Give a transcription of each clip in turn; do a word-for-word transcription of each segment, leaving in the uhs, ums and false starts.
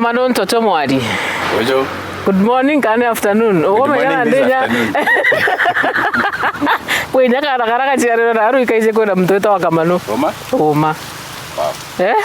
Kamano Ntoto Mwari. Uju. Good morning kana afternoon. Good morning, this afternoon. Kwinya kana kara gaciariro na ruikaije kwina muntu witagwa Kamano. Uma? Uma. Wow. Eh?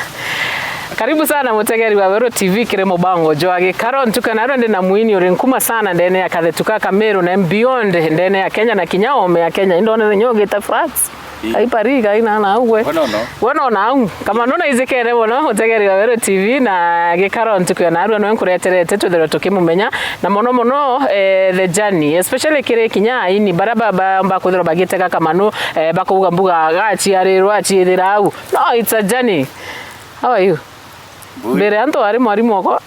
Karibu sana mutegeri wa Weru T V kiri mubango jwa gikaro. Ntuku ya narua ndi na mwini uri nkuma sana ndene ya kathetu ka Kameru na beyond ndene ya Kenya na kinya ome ya Kenya. Indone nyo gita France. Ii. Ai Paris, ai na, na ugwe. Bono no. Bono na au. Kamano naijikere bono, mutegeri wa Weru T V na gikaro ntuku ya narua nwe nkureterete twithirwe tukimumenya. Na mono mono, eh, the journey, especially kiri kinya aini, bara ba, ba, ba kwithirwa bagitega Kamano, eh, bakauga mbuga gaciarirwa, aciithira au. No, it's a journey. How are you? Mbere antu ari mwarimu okwa.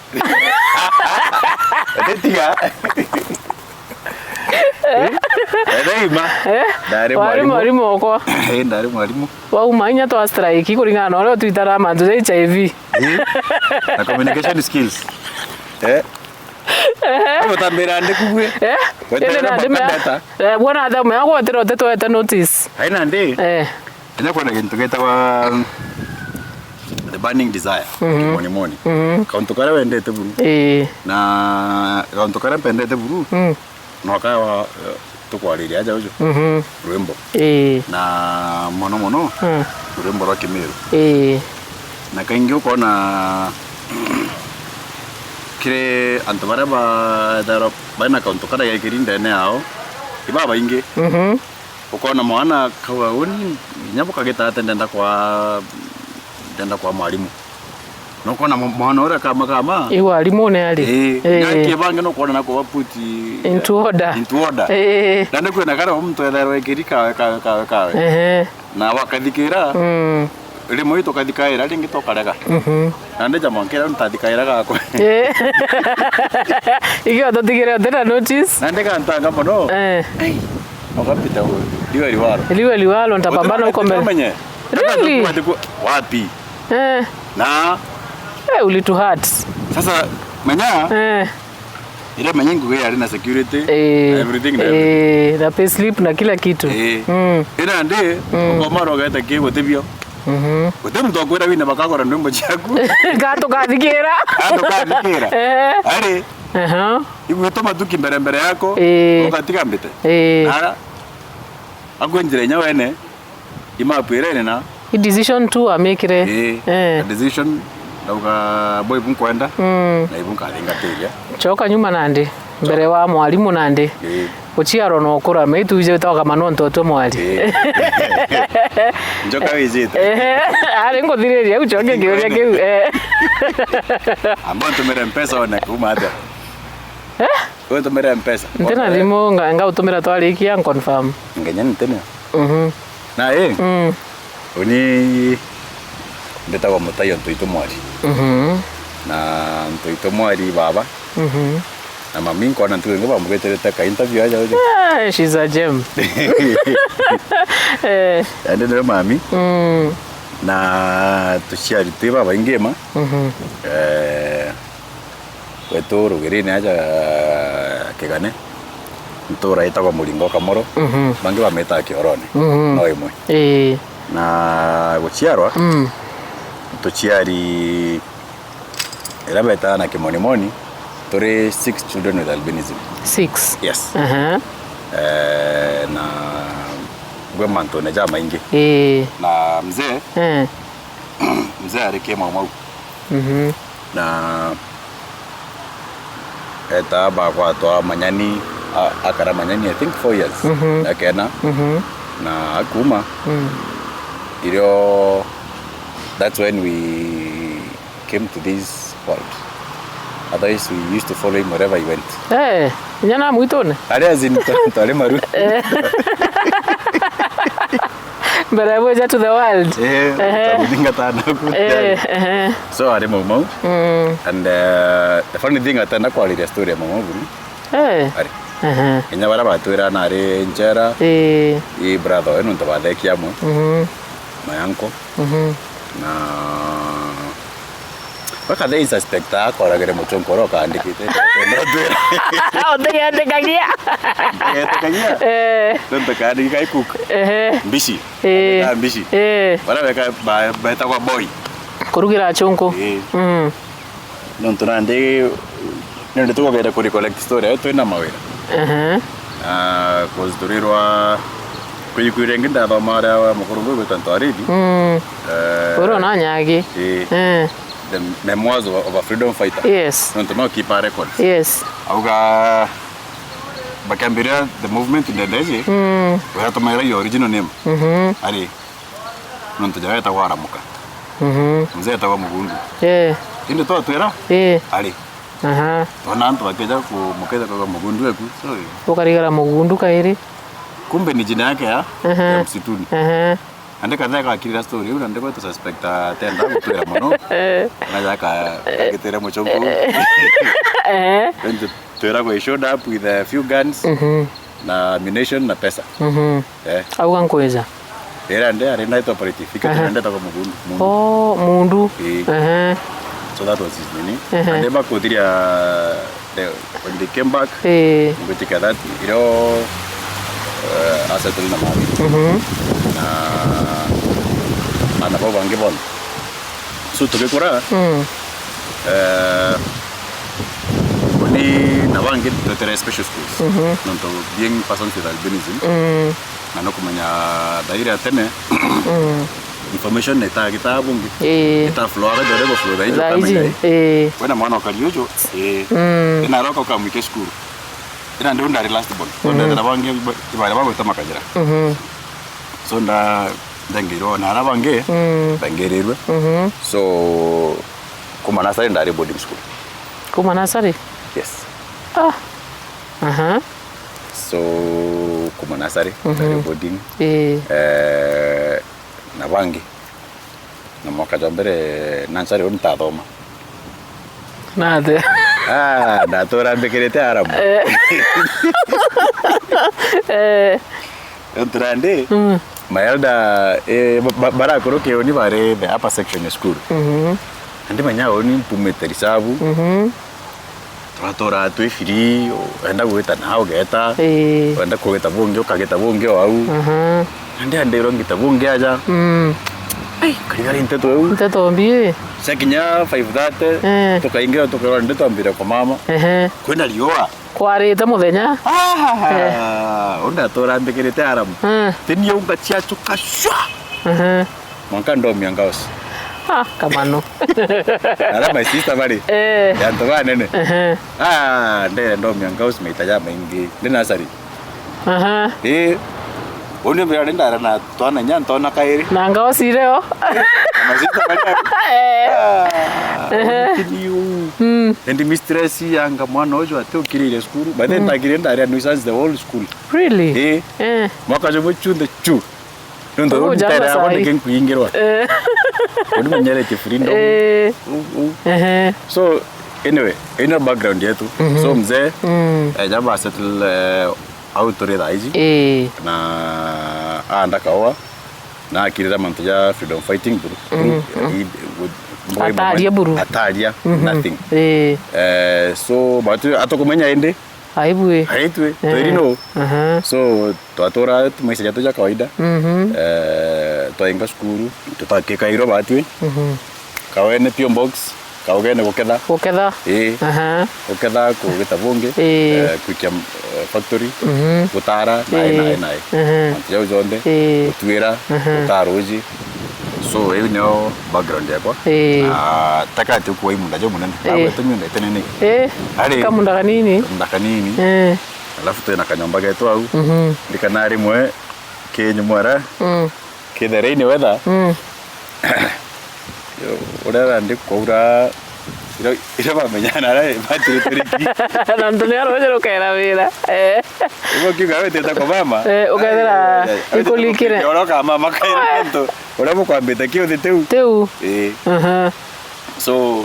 Tiga. Eh? Ndaima. Eh? Ndari mwarimu. Wari mwarimu okwa. Eh, ndari mwarimu. Wauma inya twa strike kuringana na uria twitara mantu ja H I V. Eh? Na communication skills. Eh? Ehe. Gutambira ndi kugwe. Eh? Indi na ndimea. Eh, bwana athome agwatira utetwete notice. Aina ndi. Eh. Kenya kwina gintu gitagwa the burning desire, mhm, kimonimoni. Mhm. Kauntu karia wendete buru. Ii. Na kauntu karia mpendete buru, mm, no kawa, eh, tukwariria aja uju. Mhm. Rwimbo. Ii. Na mono mono, mm, rwimbo rwa Kimiru. Ii. Na kaingi ukona kiri antu baria ba-, baina kauntu karia gekiri ndene yao, ibabaingi. Mhm. Ukona mwana akauga, "Uni, inya bukagita atia ndenda kwa, ndenda kwa mwarimu." Na ukona mwa-, mwana uria kama kama. Iu arimune ari. Ii, ii, na kibange no kwona na kuba put into order. Into order. Ii. Na ni kwina kara muntu ethairwa ekiri kawe, kawe, kawe, kawe. Ehe. Na wakathikira. Mm. Rimwe tukathikaira, ringi tukarega. Mhm. Na ndi ja mwanka iria ntathikaira gakwa. Eh. Igio tutigire uti na notice. Na ndi gantanga mono. Eh. Ei, ukapita u-, liwe liwalo. Liwe liwalo, ntapambana uko mbele. Umenye. Really? Wapi? Eh. Na? Eh, ulitu hurt. Sasa, menya. Eh. Ira menya ngugi yari na security, eh, na everything, na everything. Eh, na payslip na kila kitu. Eh. Mm. Ira ndi, mm, ukomara ugeta ki gutibio. Mhm. Guti muntu akwira wine bakagura ndwimbo ciaku. Ga tukathikira. Ga tukathikira. Eh. Ari. Aha. Igwituma tu kimbere mbere yako, eh, ugatiga mbite. Eh. Ara. Akwenjire inya wene. Imapu iria iri na. I decision tu amikire. Ii, eh, a decision, ndauga, bo ibu nkwenda, mm, na ibu nkathingatiria. Coka nyuma nandi, mbere wa mwarimu nandi. Ii. Uciarwa na ukura, maitu ije witagwa Kamano Ntoto Mwari. Ii. Njoka wijite. Ehe, ari nguthiriria, u coke kiuria kiu, eh. Amba ntumire mpesa one kuma atia. Eh? Untumire mpesa. Ntina thimu, nga-, ngautumira twarikia, confirm. Ngenya ntina. Mhm. Na, eh, mm, uni mbitagwa Mutaio Ntoito Mwari. Mhm. Na Ntoito Mwari baba. Mhm. Na mami nkona ntuku ingi bamugwetete ka interview aja uju. Ah, she's a gem. Eh. Ende niwe mami. Mm. Na tuciari twi babaingi ma. Mhm. Eh, Gwetu rugirine aja Kigane, ntura itagwa Muringo Kamoro, mhm, bangi bamitaga Kiorone, mhm, no imwe. Ii. Na guciarwa, mm, tuciari iria betaga na kimonimoni, turi six children with albinism. Six? Yes. Aha. Eh, na ngwe mantune jamaingi. Ii. Na mzee, eh, mzee ari kimaumau. Mhm. Na eta bagwatwa Manyani, a-, akara Manyani, I think, four years. Mhm. Akena. Mhm. Na akuma. Mm. Irio, that's when we came to this world. Otherwise, we used to follow him wherever he went. Eh, inya na mwitune? Ari as in, twa-, twari maru. Eh. Mbere ya bwija to the world. Eh, ehe, twamuthingata naku. Eh, ehe. So, ari mau mau. Mm. And, uh, the funny thing, atenda kwariria story ya mau mau buru. Eh. Ari. Ehe. Inya bara batwira nari njera. Eh. I brother we nuntu batheki amwe. Mhm. My uncle. Mhm. Na Bakathe insuspect akoragire muchonko uria ukandikite. Utigetikagia. Utigetikagia. Eh. Nontu kandiki kai cook. Ehe. Mbici. Eh. Andika mbici. Eh. Bara beka ba-, betagwa boy. Kurugira achunku. Eh. Mm. Nontu nandi, nindi tugogeria ku recollect story, ayo twina mawira. Ehe. Ah, 'cause turirwa, kwi ikuiri ringi ndathoma aria mukuru ngui gwitwa Ntwarithi. Mm. Eh, Uri ona nyagi. Ii. Eh. The memoirs of, of a freedom fighter. Yes. Nontu no keep a records. Yes. Auga, bakiambiria the movement ndende iji, mm, we atumaira your original name. Mhm. Ari, nontu jawe etagwa Aramuka. Mhm. Mzee etagwa Mugundu. Eh. Indi twatwira, eh, ari. Aha. Twona antu bakija ku-, mukeja kwigua Mugundu eku. So, ukarigara Mugundu kairi. Kumbe ni jina yake ya, aha, ya msituni. Aha. Nandi katheka akirira story iu, nandi gwetu suspect atenda gutwira mono. Eh. Naja aka-, agitire muchongo. Eh. Then tu-, twiragwa he showed up with a few guns, mhm, na ammunition na pesa. Mhm. Eh. Auga nkwija. Ira ndi ari night operative, ikete, aha, nandi etagwa Mugundu. Mundu. Oh, Mundu. Eh. Aha. So that was his nini. Aha. And then bakuthiria, the, when they came back, eh, ngwitika that, irio, eh, asettle na mami. Mhm. Na ana bau bangi bonthe. So tugikura, mm, eh, uni na bangi twetere special schools. Mhm. Nontu being persons with albinism, mm, na no kumenya thairi ya tene, mm, information ni ta gita bungi. Ii. Ita flow aga jore go flow thaiji. Thaiji, ukamenya, ii. Wena mwana ukari uju, ii. Mm. Ina roka ukamwike school. Ina ndio ndari last born. So, mhm, ndethera bangi ba-, ibare bagwita makajira. Mhm. So, nda-, ndengeirwe na ara bangi, mm, bengerirwe. Mhm. So, kuma nasari ndari boarding school. Kuma nasari? Yes. Ah. Aha. So, kuma nasari, mhm, ndari boarding. Ii. Eh, na bangi. Na mwaka jwa mbere nasari uu ntathoma. Nate? Ah, ndatura mbikirite aramu. Eh. Eh. Nontu nandi, mm, my elder, eh, ba-, ba-, barakuru kiuni bari the upper section ya school. Mhm. Nandi menya uni mpumite risabu. Mhm. Twaturaga twi free, wenda gwita na ugeta. Ii. Wenda kugita bungi, ukagita bungi o au. Aha. Nandi andirwa ngita bungi aja. Mm. Ai, karigari nteto eu. Nteto mbi. Cia kinya five thirty, eh, tukaingira tukarwa ndi twambire kumama. Ehe. Kwina riua. Kwarite muthenya. Ah, eh, unda atura mbikirite aramu. Eh. Tini unga cia chuka shwa. Ehe. Mwanka ndomia ngaos. Ah, kamano. Ara my sister bari. Eh. Ya antu banene. Ehe. Ah, ndere ndomia ngaos maita ja maingi. Ndi nasari. Aha. Eh. Uni mbira ndara na twana nya ntona kairi. Na ngaos ireo. Na my sister bari. Eh. Ah, ehe. Uni u. Mm. And mistress yanga mwana uju ati ukirire school. But then, mm, ndagire ndare nuisance the whole school. Really? Eh. Eh. Mwaka jumwe chunthe chu. Nontu riu ntere yakwa niki nkuingirwa. Eh. Uni menyerete freedom. Eh. U, u. Ehe. So, anyway, ino background yetu. Mhm. So, mzee, mm, eh, jaba settle, eh, au turi thaa iji. Eh. Na aanda kaua. Na akirira mantu ja freedom fighting buru. Mhm. Buru, i, i, ataria buru. Ataria, mhm, nothing. Eh. Eh, so, but atukumenya indi. Aibue. Aitwe, eh, tweri no. Aha. So, twatura maisha jatu ja kawaida. Mhm. Eh, twainga cukuru, tutakikairwa batwi. Mhm. Kawene P O box, kaugene guketha. Guketha. Ii. Aha. Guketha kugita bungi, ii, eh, kwikia, eh, factory, mhm, gutara, nae, ii, nae, nae. Aha. Mantu jau jonthe, ii, gutuira, aha, gutara uji. So, iu nio background yakwa. Ii. Na takati ukuwa i munda jumunene. Ii. Nagwete miunda itinene. Ii. Ari. Kamunda kanini. Kamunda kanini. Ii. Alafu twina kanyomba getu au. Mhm. Ndikana rimwe ki nyumwera. Mm. Ki the rain weather. Mm. Yo, uria ndi kwaura, ira, ira bamenyana ara batiri turiki. Na ntu ni aroje rukera wira. Eh. Ibo kiuga wetete kwa mama. Eh, ukethera, ai, ai, ai, ikulikire. Oro ka mama kaira ntu. Uria bukwambite kiuthi tiu. Tiu. Eh. Aha. So,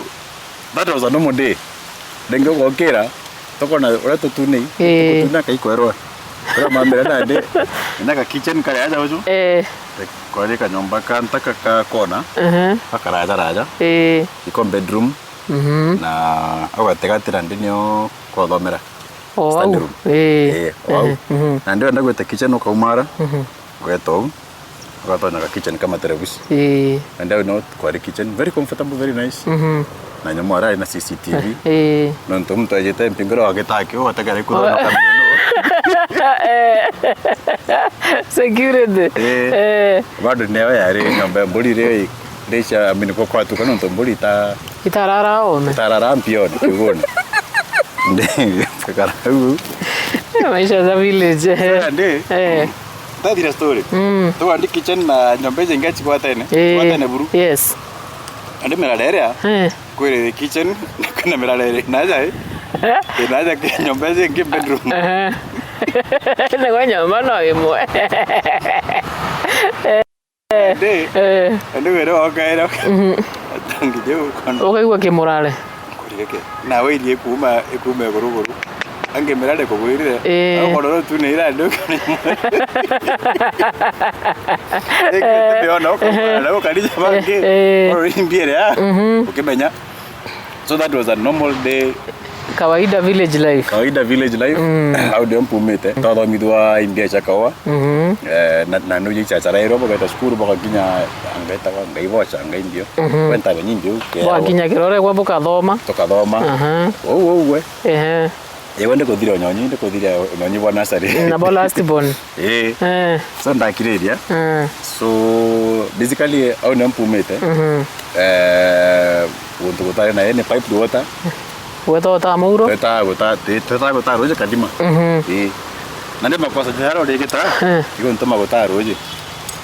that was a normal day. Ringi ugokira, tukona uria tutunei, ii, tukutuna kaikwerwa. Uria mambira nandi, ina ka kitchen kari aja uju. Eh. Kwari kanyomba ka ntaka ka kona, aha, gakaraja raja. Eh. Iko bedroom. Mhm. Na au gatigati nandi nio kwathomera. O, stand au room. Eh. Eh, o au. Mhm, mhm. Nandi wenda gwita kitchen ukaumara, mhm, gweta au. Ugatonya ka kitchen kama terebuci. Ii. And I know kwari kitchen, very comfortable, very nice. Mhm. Na nyamu arari na C C T V. Ii. Nontu muntu ajite mpingiro wa gitaki, ugategera ikuthona kamino. Eh. Security. Ii. Eh. Bado neo yari nyomba ya mburi ri, ri cia, I mean, kwa kwatuka nontu mburi ita- Itarara ome. Itarara mpioni, kiguni. Ndi, karau. Eh, maisha za village, eh. Sasa ndi. Eh. Ndathira story. Mm. Tuandi kitchen na nyomba ici ingi cigwatene. Eh, cigwatene buru. Yes. Andi mirare iria, eh, kwiri kitchen, kwina mirare iri naja, eh. Inaja ki nyomba ici ingi bedroom. Aha. Niguo nyomba no imwe. Ndi, eh, ndi wira wakaira. Mhm. Atangi jeu kono. Ukaigua kimurare. Kurire ke. Na we irie kuuma, ikuuma iguru guru. Ange mirare kugwirire. Eh. Au kororo tu ni ira ndu. Eke, eh, te ona uko, eh, na ukarija bangi. Eh. Oro imbiere ya. Mhm. Ukimenya. So that was a normal day. Kawaida village life. Kawaida village life. Mm. Au ndio mpumite. Twathomithua imbia cia kawa. Mhm. Eh, na, na nuji cha charairo, bogeta cukuru, bogakinya, angetaga, ngai bocha, ngai mbio. Mhm. Kwenta benyi mbio, ke bwakinya kirore gwa bukathoma. Tukathoma. Aha. Ou, ou, we. Ehe. Yewe ndikuthire onyonyi, ndikuthire onyonyi bwa nursery. Na bo last born. Eh. Eh. So ndakiriria. Eh. So, basically, au nio mpumite. Mhm. Eh, guntu gutari na any piped water. Gweta gutaga mauro? Twetaga guta-, ti-, twetaga gutaga ruji kathima. Mhm. Ii. Na ndi makosa jara urigita, eh, iguntuma gutaga ruji.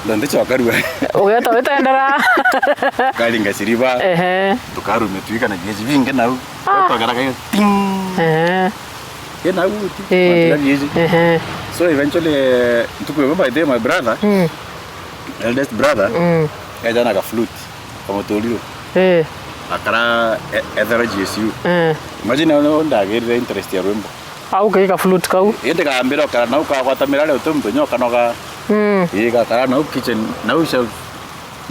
Ndo ndichoka rua. Ugeta witendera. Karinga siriba. Ehe. Tukarume twika na gesi bingi nau. Ah. Twagaraga ting. Ehe. Ke nau ti. Eh. Matiga gesi. Ehe. So eventually, eh, ntuku imwe by the way, my brother, mm, eldest brother, mm, eja na ka flute. Kamuturiro. Eh. Akara e-, ethera G S U. Eh. Imagine no ndagirire interest ya rwimbo. Au kaika flute kau. Indi kambira ukara nau kagwata mirare uti muntu nyoka noga. Mm. Ii gakara nau kitchen, nau shelf.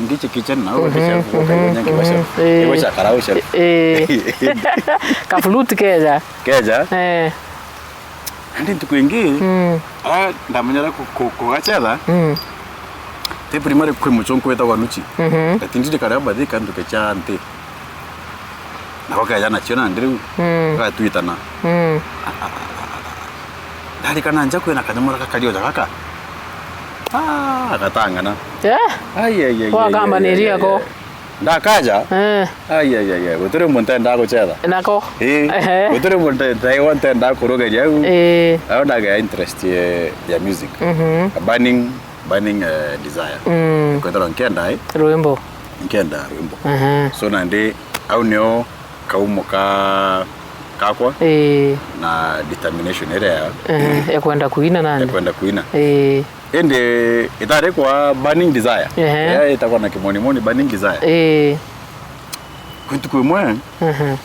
Ngiche kitchen, nau mhm, shelf, mhm, ukaigua nyangi wa mhm, shelf. Eh. Igwa chakara au shelf. Eh. Ka flute keja. Keja. Eh. Andi ntuku ingi, mm, ah, ndamenyera ku-, ku-, kugachetha, mm, ti primary kwi muchunku witagwa Nuchi. Mhm. Gatindiri karia bathi kantu kecha nti. Nako keja nacio nandi riu, mm, gatwitana. Mm. Ndarikana nja kwina kanyamura gakario ja gaka. Ah, gatang'ana. Eh? Ai, ai, ai, ai, ai, ai, ai. Wakambaniria ko. Ndakaja? Eh. Ai, ai, ai, ai. Gutiri muntu endaa guchetha. Nako. Ii. Ehe. Gutiri muntu nte-, ntaigwa ntenda kurugeria au. Ii. Au ndagea interest ya, ya music. Mhm. A burning, burning, eh, desire. Mm. Kwethirwa nkenda, eh? Rwimbo. Nkenda rwimbo. Mhm. So nandi, au nio kaumo ka, kakwa. Ii. Na determination iria ya, mhm, ya kwenda kuina nandi. Ya kwenda kuina. Ii. Indi itari kwa burning desire. Ehe. Eh, itagwa na kimonimoni burning desire. Ii. Kwi ntuku imwe, mhm,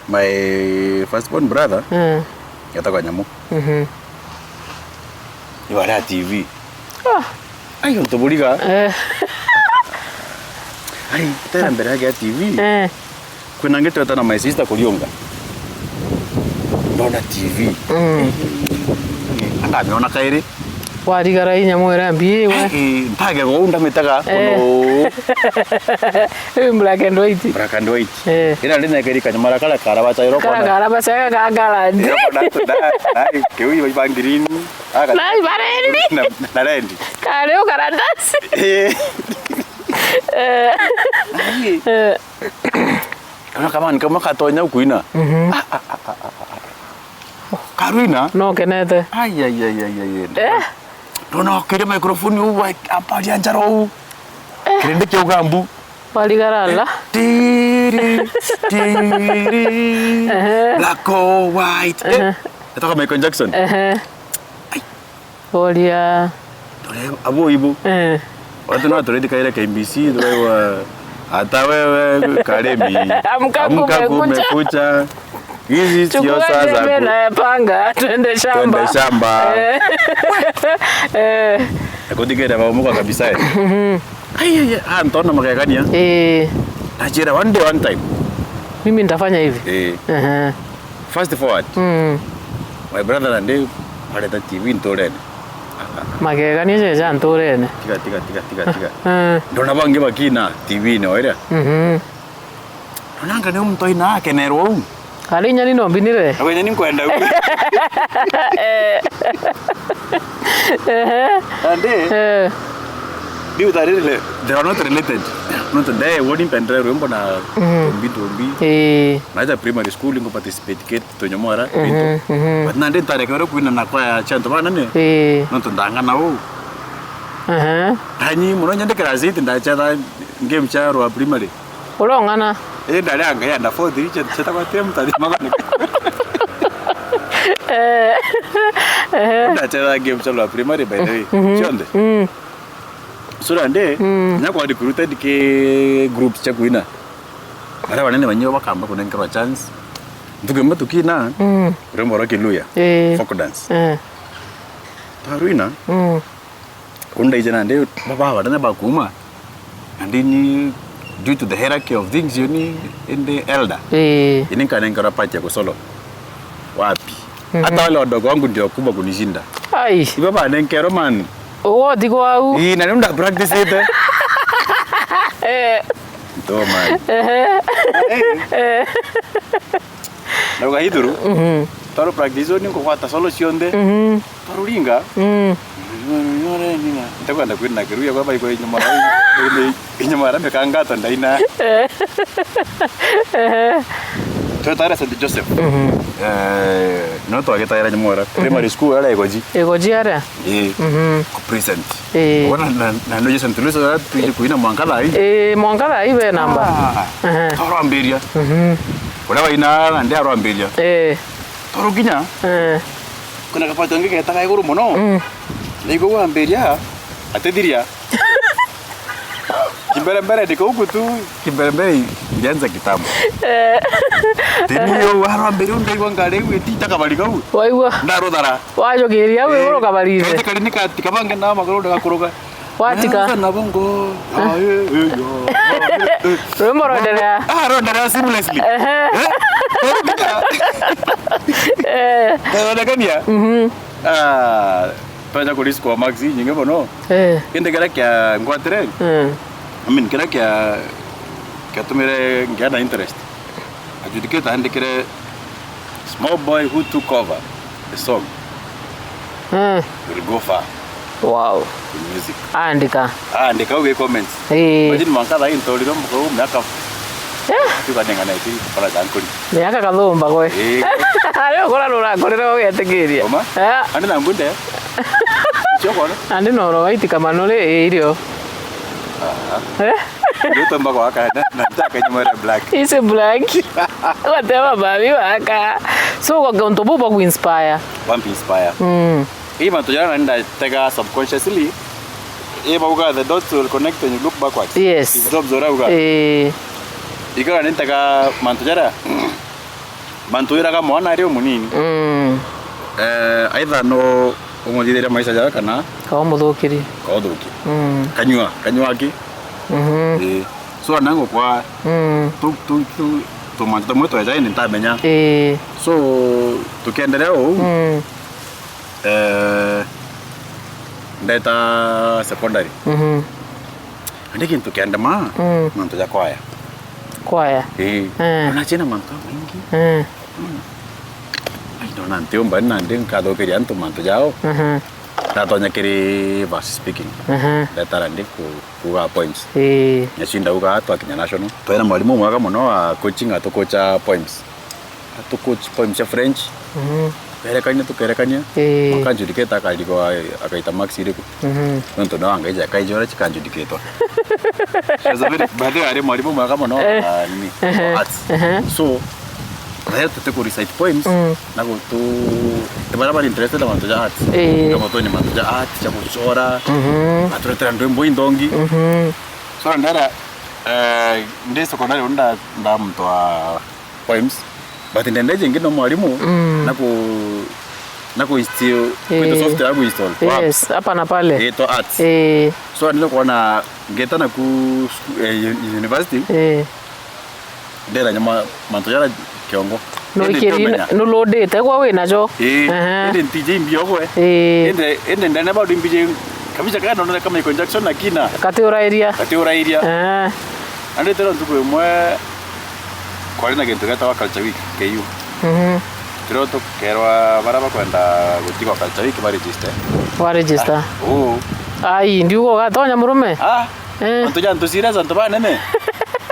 my firstborn brother, mm, etagwa Nyamu. Mhm. Ibare ya T V. Ah. Ai, untu buriga. Eh. Ai, tera mbere ya T V. Eh. Kwina ngi twetana my sister kuriunga. Ndona T V. Mm. Ndamiona kairi. Warigara i nyamu iria mbii we. Eh, eh, ntage gou ndamitaga, eh, kuno. Iu black and white. Black and white. Eh. Ina rina keri kanyamara kara kara bacha iro kona. Kara kara bacha ga galandi. Iro kona tu da, da, kiu iba green. Aga. Na iba rendi. Na, na rendi. Kare u karatasi. Eh. Eh. Ai. Eh. Kana kama ni kama katonya kuina. Mhm. Ah, ah, ah, ah, ah, ah. Karuina? No kenete. Ai, ai, ai, ai, ai. Eh? Ndona okire microphone u, wa-, amparia njaro u. Eh. Kirindi kia ugambu. Warigara la. Tiri, tiri. Ehe. Black or white. Eh? Ehe. Natoka Michael Jackson. Ehe. Ai. Boria. Tore abo ibo. Eh. Watu na tore kaira K B C, tore wa, hata wewe, Karemi. Amka kumekucha. Hizi sio saa za ku- Chukua jembe na panga, twende shamba. Twende shamba. Eh. Eh. Akuthikira maumo kwa kabisa, eh. Mhm. Ai, ai, ai, ah, ntona magegania. Eh. Najira one day, one time. Mimi nitafanya hivi. Eh. Ehe. Fast forward. Mm. My brother and I, areta T V nturene. Magegania jeja nturene. Tiga, tiga, tiga, tiga, tiga. Eh. Ndona bangi bakina T V-ini o iria. Mhm. Ndonanga ni muntu aina akenerwa uu. Ari inya ni no mbinire. Agwe inya ni nkwenda uu. Eh. Ehe. Andi, eh, biu tariri le, they are not related. Nontu ndee woni mpendere rwimbo na, mhm, tumbi, tumbi. Eh. Naja primary school ngo participate ke tunyomora, mhm, bintu. Mhm. But nandi ntarekerwe kwina na kwaya cia antu banene. Eh. Nontu ndang'ana uu. Aha. Ndanyi mono nyende class eight ndachetha game cia rwa primary. Urong'ana? Eh, ndari anga ya under four three, chetagwa tem tari magone. Eh. Eh. Ndachetha game cia rwa primary, by the way. Mhm. Cionthe. Mm. So nandi, mm, nya kwa recruited ki groups cia kwina. Baria banene banyiu bakamba kunenkerwa chance. Ntuku imwe tukina, mm, rwimbo rwa Kiluya, eh, folk dance. Eh. Twarwina. Mm. Kundaije nandi, baba banene bakuuma. Nandi ni, due to the hierarchy of things, yo ni, indi elder. Eh. Ini nkanenkerwa part ya kusolo. Wapi? Mhm. Hata wale wadogo wangu ndio wakubwa kunishinda. Ai. Ibo banenkerwa man. Ugo ti kwau. Ii, na ndio nda practice ite. Eh. Ndo man. Ehe. Eh. Na ugaithuru. Mhm. Twaru practice ni kugwata solo cionthe. Mhm. Twaruringa. Mm. Ntakwenda kwina kiruya kwa bai kwa inyuma. Inyuma ara mekangato ndaina. Eh. Ehe. Twetara Saint Joseph. Mhm. Eh, no twagitaira nyuma ora. Mhm. Primary school ara Igoji. Igoji ara? Eh. Mhm. Ku present. Eh. Wana na, na no Saint Louis ara tuije kuina mwanka thai. Eh, mwanka thai be namba. Ah. Ehe. Twarwambiria. Mhm. Uria waina na ndi arwambiria. Eh. Twarukinya. Eh. Kuna kapati ongi ketaga iguru mono. Mm. Na iguru wambiria, atithiria. Kimbere mbere ndiko huku tu. Kimbere mbere ilianza kitambo. Eh. Tini yo waro mbere ndaigua ngari iu itita kabari kau. Waigua? Ndaruthara. Wajukiria au, eh, iguru kabari-ini. Kaite kari ni kati kabange na maguru ndagakuruga. Watika. Sasa na bongo. Ah, eh, eh, yo. Ah, eh, eh. Rwimbo rwenderea. Ah, rwenderea seamlessly. Ehe. Eh? Eh. Rwenderea. Mhm. Ah, twaja kuri score marks inyingi mono. Eh. Kindi kiria kia ngwatire, mm, I mean, kiria kia, kiatumire ngia na interest. Adjudicator andikire, "Small boy who took over the song, mm, will go far, wow, in music." Andika. Andika uge comments. Eh. Imagine mwanka thai ntorire mukau miaka. Eh. Tuka nengana iti para jankuri. Miaka kathumba gwe. Eh. Ari ukora rurakurira ugetikiria. Oma? Eh. Andi na mbunde. Chokona. Andi no ro waiti kama nuri irio. Aha. Eh? Ndio tomba kwa kana na taka nyuma ya black. Ise black. Watema babi waka. So kwa gonto bubo ku inspire. Wampi inspire. Mm. Ii mantu jaria nani ndatega subconsciously, ii bauga, "The dots will connect when you look backwards." Yes. Steve Jobs urauga. Ii. Ikara ni ntega mantu jaria, mantu wiraga mwana ari umunini. Mm. Eh, either no umuthithiria maisha jawe kana kaumuthukiria. Kauthukia. Mm. Kanyua, kanyua aki. Mhm. Ii. So, anango kwa, mm, tu, tu, tu, tumantu tumwe twejae ni ntamenya. Ii. So, tukiendelea uu, mm. Eh, ndeta secondary. Mhm. Andi gintu kiandema, mm, mantu ja kwaya. Kwaya? Ii. Eh. Ona ciina mantu jamaingi. Eh. Mm. Ai, ndona ntiumba nandi nkathukiria antu mantu jao. Mhm. Ndatonya kiri verse speaking. Mhm. Ndetara ndi ku-, kuuga poems. Ii. Nacio ndauga twakinya national. Twina mwarimu mwega mono wa coaching atukucha poems. Atukuch poems cia French. Mhm. Tukerekania, tukerekania. Ii. Mwanka adjudicator akarigwa akaita marks iriku. Mhm. Nontu no angaija akaija uria cikanjudikitwa. As a very, by the way, ari mwarimu mwega mono, eh, wa nini? Ehe. Arts. Ehe. So, nayo tutiku recite poems, mm, na gutu, ti baria bari interested na mantu ja arts. Ii. Na gutu ni mantu ja arts, cia gucora. Mhm. Aturetera ndwimbo indongi. Mhm. So, ndara, eh, ndi secondary, nda, nda muntu wa poems, but ndenda iji ingi no mwarimu, mm, na ku, na ku instill, eh, kwitwa software ya ku install kwa apps. Yes, hapa na pale. Itwa arts. Eh. So, ndio kuona ngeta na ku sku-, eh, u-, university. Eh. Ndera nyama mantu jara kiongo. Indi ntiumenya. Nuludite gwa winajo. Ii, ehe, indi ntiji imbi ogwe. Ii. Indi, indi ndene bado imbiji kabisa kana ndonere ka Michael Jackson na kina. Kati urairia. Kati urairia. Ehe. Andi tero ntuku imwe kwari na gintu getawa Culture Week, K U. Mhm. Tiro tukerwa bara bakwenda gutigwa Culture Week ba register. Wa register. Ah, uu. Ai, ndiuga ugatonya murume? Ah, eh, antu ja antu serious, antu banene.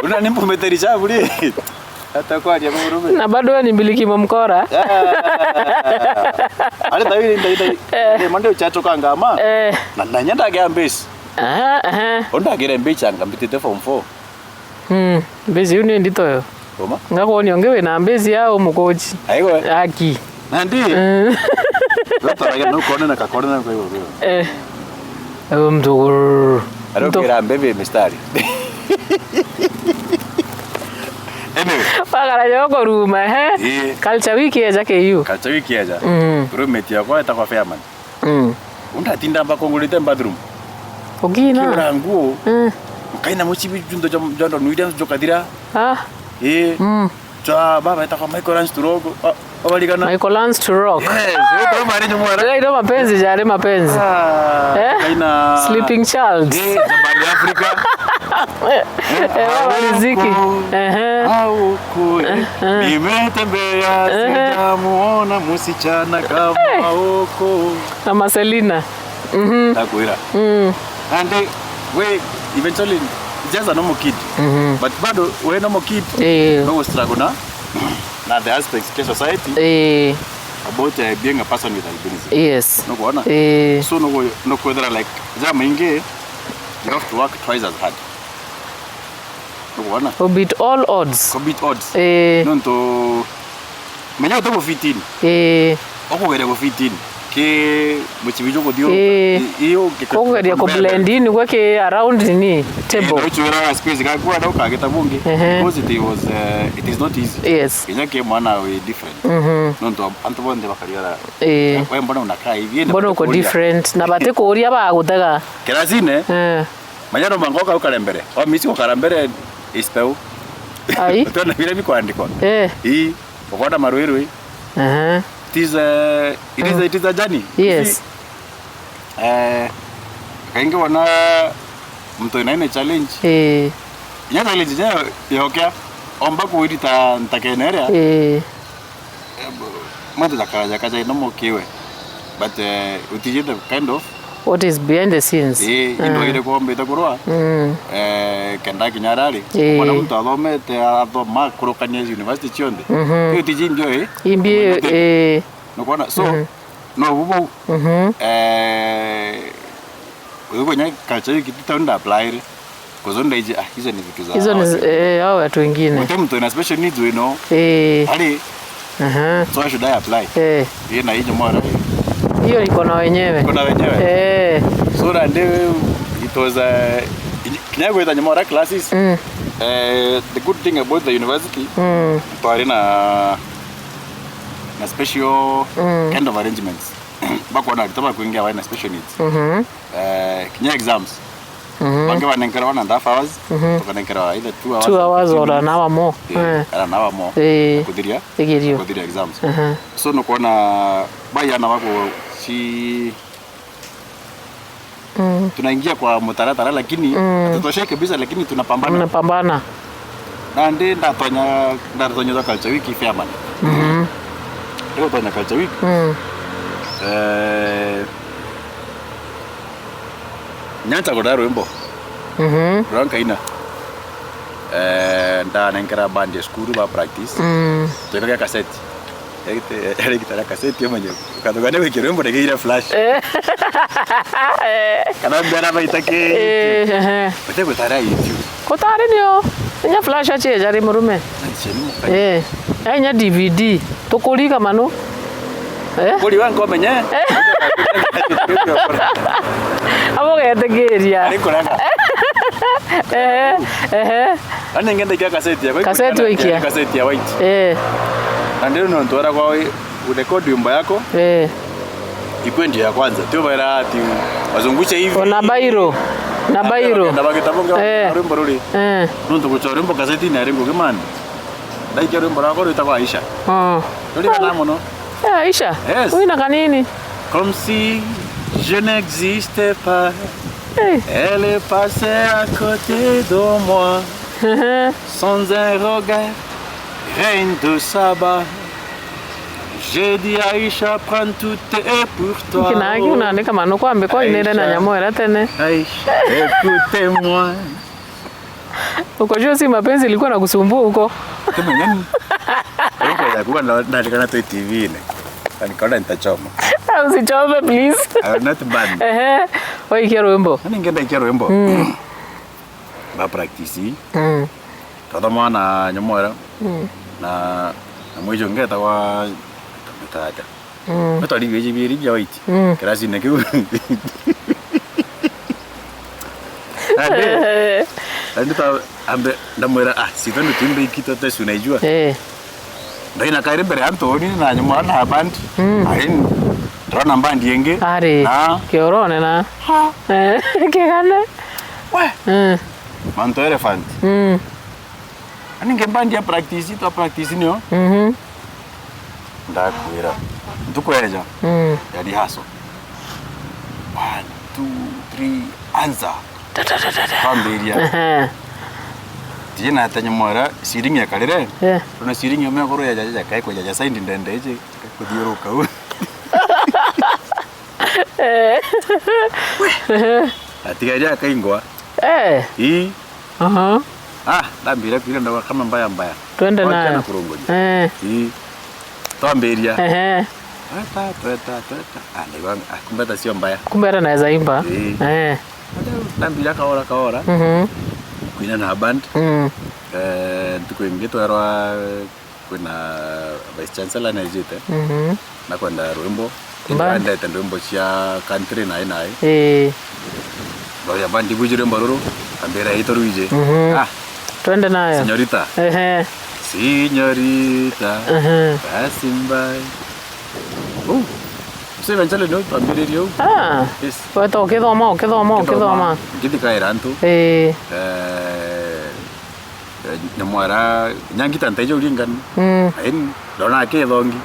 Una ni mpumite ricabu ri. Atakwaria murume. Na bado we ni mbiliki mwa mkora. Ah. Ari tawi ndai ndai. Eh. Ni mande uchacho kangama. Eh. Na, na nyenda gea mbesi. Aha, aha. Onda gere mbesi anga mbitite form four. Mm, mbesi iu ni ndito yo. Uma? Ngakwoni onge wina mbesi ya umukochi. Aiwe. Aki. Nandi? Mm. Gataragia nukone na kakone na kwa hiyo. Eh. Ewe mtu gururu. Arokera mbebe mistari. Anyway. Bagara yoko ruma, he? Ii. Culture Week eja K U. Culture Week eja. Mm. Roommate yakwa etagwa Fairman. Mm. Undatinda mbakongorete bathroom. Ukina. Kiura nguo. Mm. Nkaina mucibi junto jwa, jwa ndo nuiria njokathira. Ah. Ii. Mm. Cha baba etagwa Michael Lance Turoko. Ah, obarigana. Michael Lance Turoko. Yes, ii, kwa mari nyumwara. Ira iro mapenzi jari mapenzi. Ah, eh? Kaina Sleeping Child. Ii, Jabali Africa. Eh, baba Riziki. Auko. Ehe. Auko, eh. Eh, eh. Nimetembea, ehe, sijamuona msichana kama, eh, huko. Na Marcelina. Mhm. Ndakwira. Mm. And, eh, we, eventually, just a normal kid. Mhm. But bado, we normal kid, eh, no struggle na, na the aspects of society, eh, about, eh, being a person with albinism. Yes. Nukwona? Eh. So, nuku-, nukwithira, like, jama ingi, you have to work twice as hard. Nukwona? Ku beat all odds. Ku beat odds. Eh. Nontu, menya uti ku fit in. Eh. Ukugeria ku fit in. Ki mucibi jukuthiuruka. Eh. I-, iyo ki-, kugeria ku blend in gwe ki around ni table. Eh, no chwira space ga kwa ndo kagita bungi. Ehe. Because it was, eh, it is not easy. Yes. Kinya ki mwana we different. Mhm. Nontu antu bonthe bakariora. Eh. We mbona unakaa hivi? Mbona uko different? Na bati kuria bagutega. Kirasine? Eh. Manya no mwanka ukare mbere. Wamisi gukara mbere is peu. Ai. Utona vile bikwandikwa. Eh. Ii, ukwona marwirwi. Aha. It is a, it is a, it is a journey. Yes. Isi, eh, kaingi wona mtu ina ine challenge. Eh. Inya challenge inya yokea, omba kuirita ntakene iria. Eh. Muntu jakara jakaja ino mukiwe. But, eh, utiji the kind of what is behind the scenes. Eh, indo iri kuombite kurwa. Mm. Eh, kenda kinya arari. Eh. Mwana muntu athomete, athoma, akurukania university cionthe. Mhm. Utiji ndio, eh. Imbi, eh. Nukwona? So, no bubu. Mhm. Eh, uyu kunya culture yu kitu tau nda apply ri. Kuzo ndaiji, ah, hizo ni vitu za, hizo ni hawa zi-, eh, hao watu wengine. Wote mtu ina special needs wino. Eh. Ali. Aha. So why should I apply? Eh. Yeye na hiyo mwana. Hiyo iko na wenyewe. Iko na wenyewe. Eh. So that day it was, uh, kinya gwita nyuma ya classes. Mm. Eh, the good thing about the university, mm, twari na, na special, mm, kind of arrangements. Bakwona arutwo bakwingia bari na special needs. Mhm. Eh, kinya exams. Mhm. Bangi banenkerwa one and a half hours, mhm, tukanenkerwa either two hours, two hours or an hour more. Eh, eh, an hour more. Eh. Kuthiria, igerio, kuthiria exams. Aha. So, nukwona bayana bako si, mm, tunaingia kwa mtaratara, lakini, mm, hatutoshei kabisa, lakini tunapambana. Tunapambana. Nandi ndatonya, ndatonya the culture week Fairman. Mhm. Ndio tonya culture week. Mm. Eh, nyancha kuda rwimbo. Mhm. Rwa nkaina. Eh, ndanenkera band ya cukuru ba practice. Mm. Twekaga cassette. Erigite, erigite na kaseti umenye. Ukathuga ni wiki rwimbo nigire flash. Eh. Kana mbera baita ki. Eh, ehe. Bete gutara YouTube. Kutari nio. Inya flash achi jari murume. Achi ni mukai. Eh. Inya D V D. Tukuriga manu. Eh? Kuri wa nkomenye. Eh. Abo getikiria. Ari kuraga. Ehe, ehe. Ani ngenda ikia kaseti ya kaseti wikia. Kaseti ya white. Eh. Na ndio ndo ntwara kwa we, urekodi wimbo yako. Eh. Ikwe ndio ya kwanza. Tio baira ati wazungushe hivi. Ona bairo. Na bairo. Na bagita bonga, eh, rwimbo ruri. Eh. Nuntu guchora rwimbo kaseti ni aringo kimani. Ndaikia rwimbo rwakwa rwitagwa Aisha. Mm. Rurigana mono. Eh, Aisha? Yes. Wina kanini? Comme si je n'existais pas. Eh. Elle est passée à côté de moi. Sans un regard, reine de Saba. J'ai dit, Aïcha, prends tout et pour toi. Kina kiu nandika manu kwambe kwa inere na Aisha. Nyamwera tene. Aïcha, écoutez-moi. Ukojua si mapenzi ilikuwa na kusumbua huko. Kama nani? Uko ya kuwa na, na, na T V-ini. Na nikaona nitachoma. Usichome, please. I will not ban. Ehe. Waikia rwimbo. Nani ngenda ikia rwimbo? Mm. Ba practice. Mm. Twathoma na Nyamwera. Mm. Na, na mwijo ngeta wa, tamitaja. Mm. Metwari bieji bieri bia white. Mm. Kirasi-ini kiu. Ande. Ande ta ambe ndamwira, "Ah, si twende tuimbe ikito tesu naijua." Eh. Ndaina kairi mbere ya Anthony na nyuma na band. Mm. Ain, ndona band yengi. Ari. Na. Kiorone na. Ha. Eh, kigane. We. Mm. Manto Elephant. Mm. Ani nge band ya practice, twa practice nio. Mhm. Ndakwira. Ntuku eja. Mm. Ya rehearsal. One, two, three, anza. Ta, ta, ta, ta, ta. Twambiria. Ehe. Tije na tenya mwera, siringi ya karire. Yeah. Tuna siringi ya mekoro ya jaja, kai kwa jaja, saindi ndende ije, kuthiuruka u. Eh. Atigaria akaingwa. Eh. Ii. Aha. Ah, ndambira kwira ndawa kama mbaya mbaya. Twende nayo. Kurunguria. Eh. Ii. Twambiria. Ehe. Tweta, tweta, tweta. Ah, ndaigua, ah, kumbe hata sio mbaya. Kumbe hata naweza imba. Ii. Eh. Ndambira kaora, kaora. Mhm. Kwina na band. Mm. Eh, ntuku ingi twerwa, kwina Vice Chancellor naijite. Mhm. Na kwenda rwimbo. Mba. Indi wendete rwimbo cia country nae nae. Ii. Ndoria bandi bwiji rwimbo ruru, ambira ito rwiji. Mhm. Ah. Twende nayo. Señorita. Ehe. Señorita. Ehe. Passing by. Oh. Mse eventually no twambiririe u. Ah. Yes. Weta ukithoma, ukithoma, ukithoma. Ngithikaira antu. Ii. Eh, Eh, nyamwara, nyangita ntaija uringani. Mm. Aini, ndona akithongi.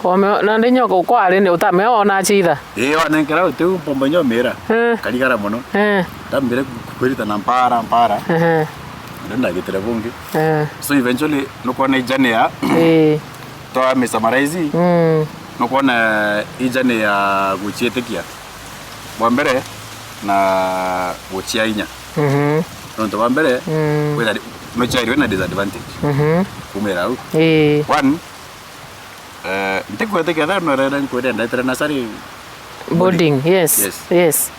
Ome, na ndi nyoka ukwari ni utamea ona achitha. Ii, wanenkera utiu mpombo nyomira. Eh. Karigara mono. Eh. Ndambire ku-, kwirita na mpara, mpara. Ehe. Ndo ndagitire bungi. Eh. So eventually, nukwona ijane ya. Ii. Twa me summarize. Mm. Nukwona ijane ya guchietikia. Bwa mbere, na guchia inya. Mhm. Nontu bwa mbere, mm, wina di-, nuchiari wina disadvantage. Mhm. Kumira au. Ii. One, eh, ntikwete ketha norere nkwire ndetire nasari boarding, yes. Yes. Yes.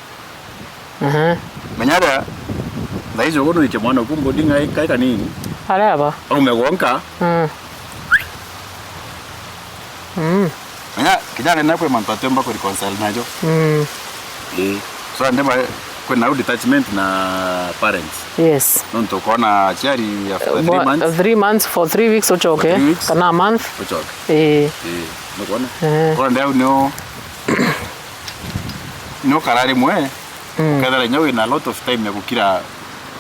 Aha. Menya aria, thaiji ugu nuikie mwana uku boarding ai, kai kanini. Ari aba? Aume gwonka. Mm. Mm. Menya, kijana na kwi mantu atiumba ku reconcile najo. Mm. Ii. So, ande ba, kwina au detachment na parents. Yes. Nontu ukona aciari after three months. Three months, for three weeks uchoke, for three weeks, kana a month. Uchoke. Ii. Ii. Nukwona? Eh. Kona ndeu nio, nio karari mwe. Mm. Ukethira inya wina a lot of time ya gukira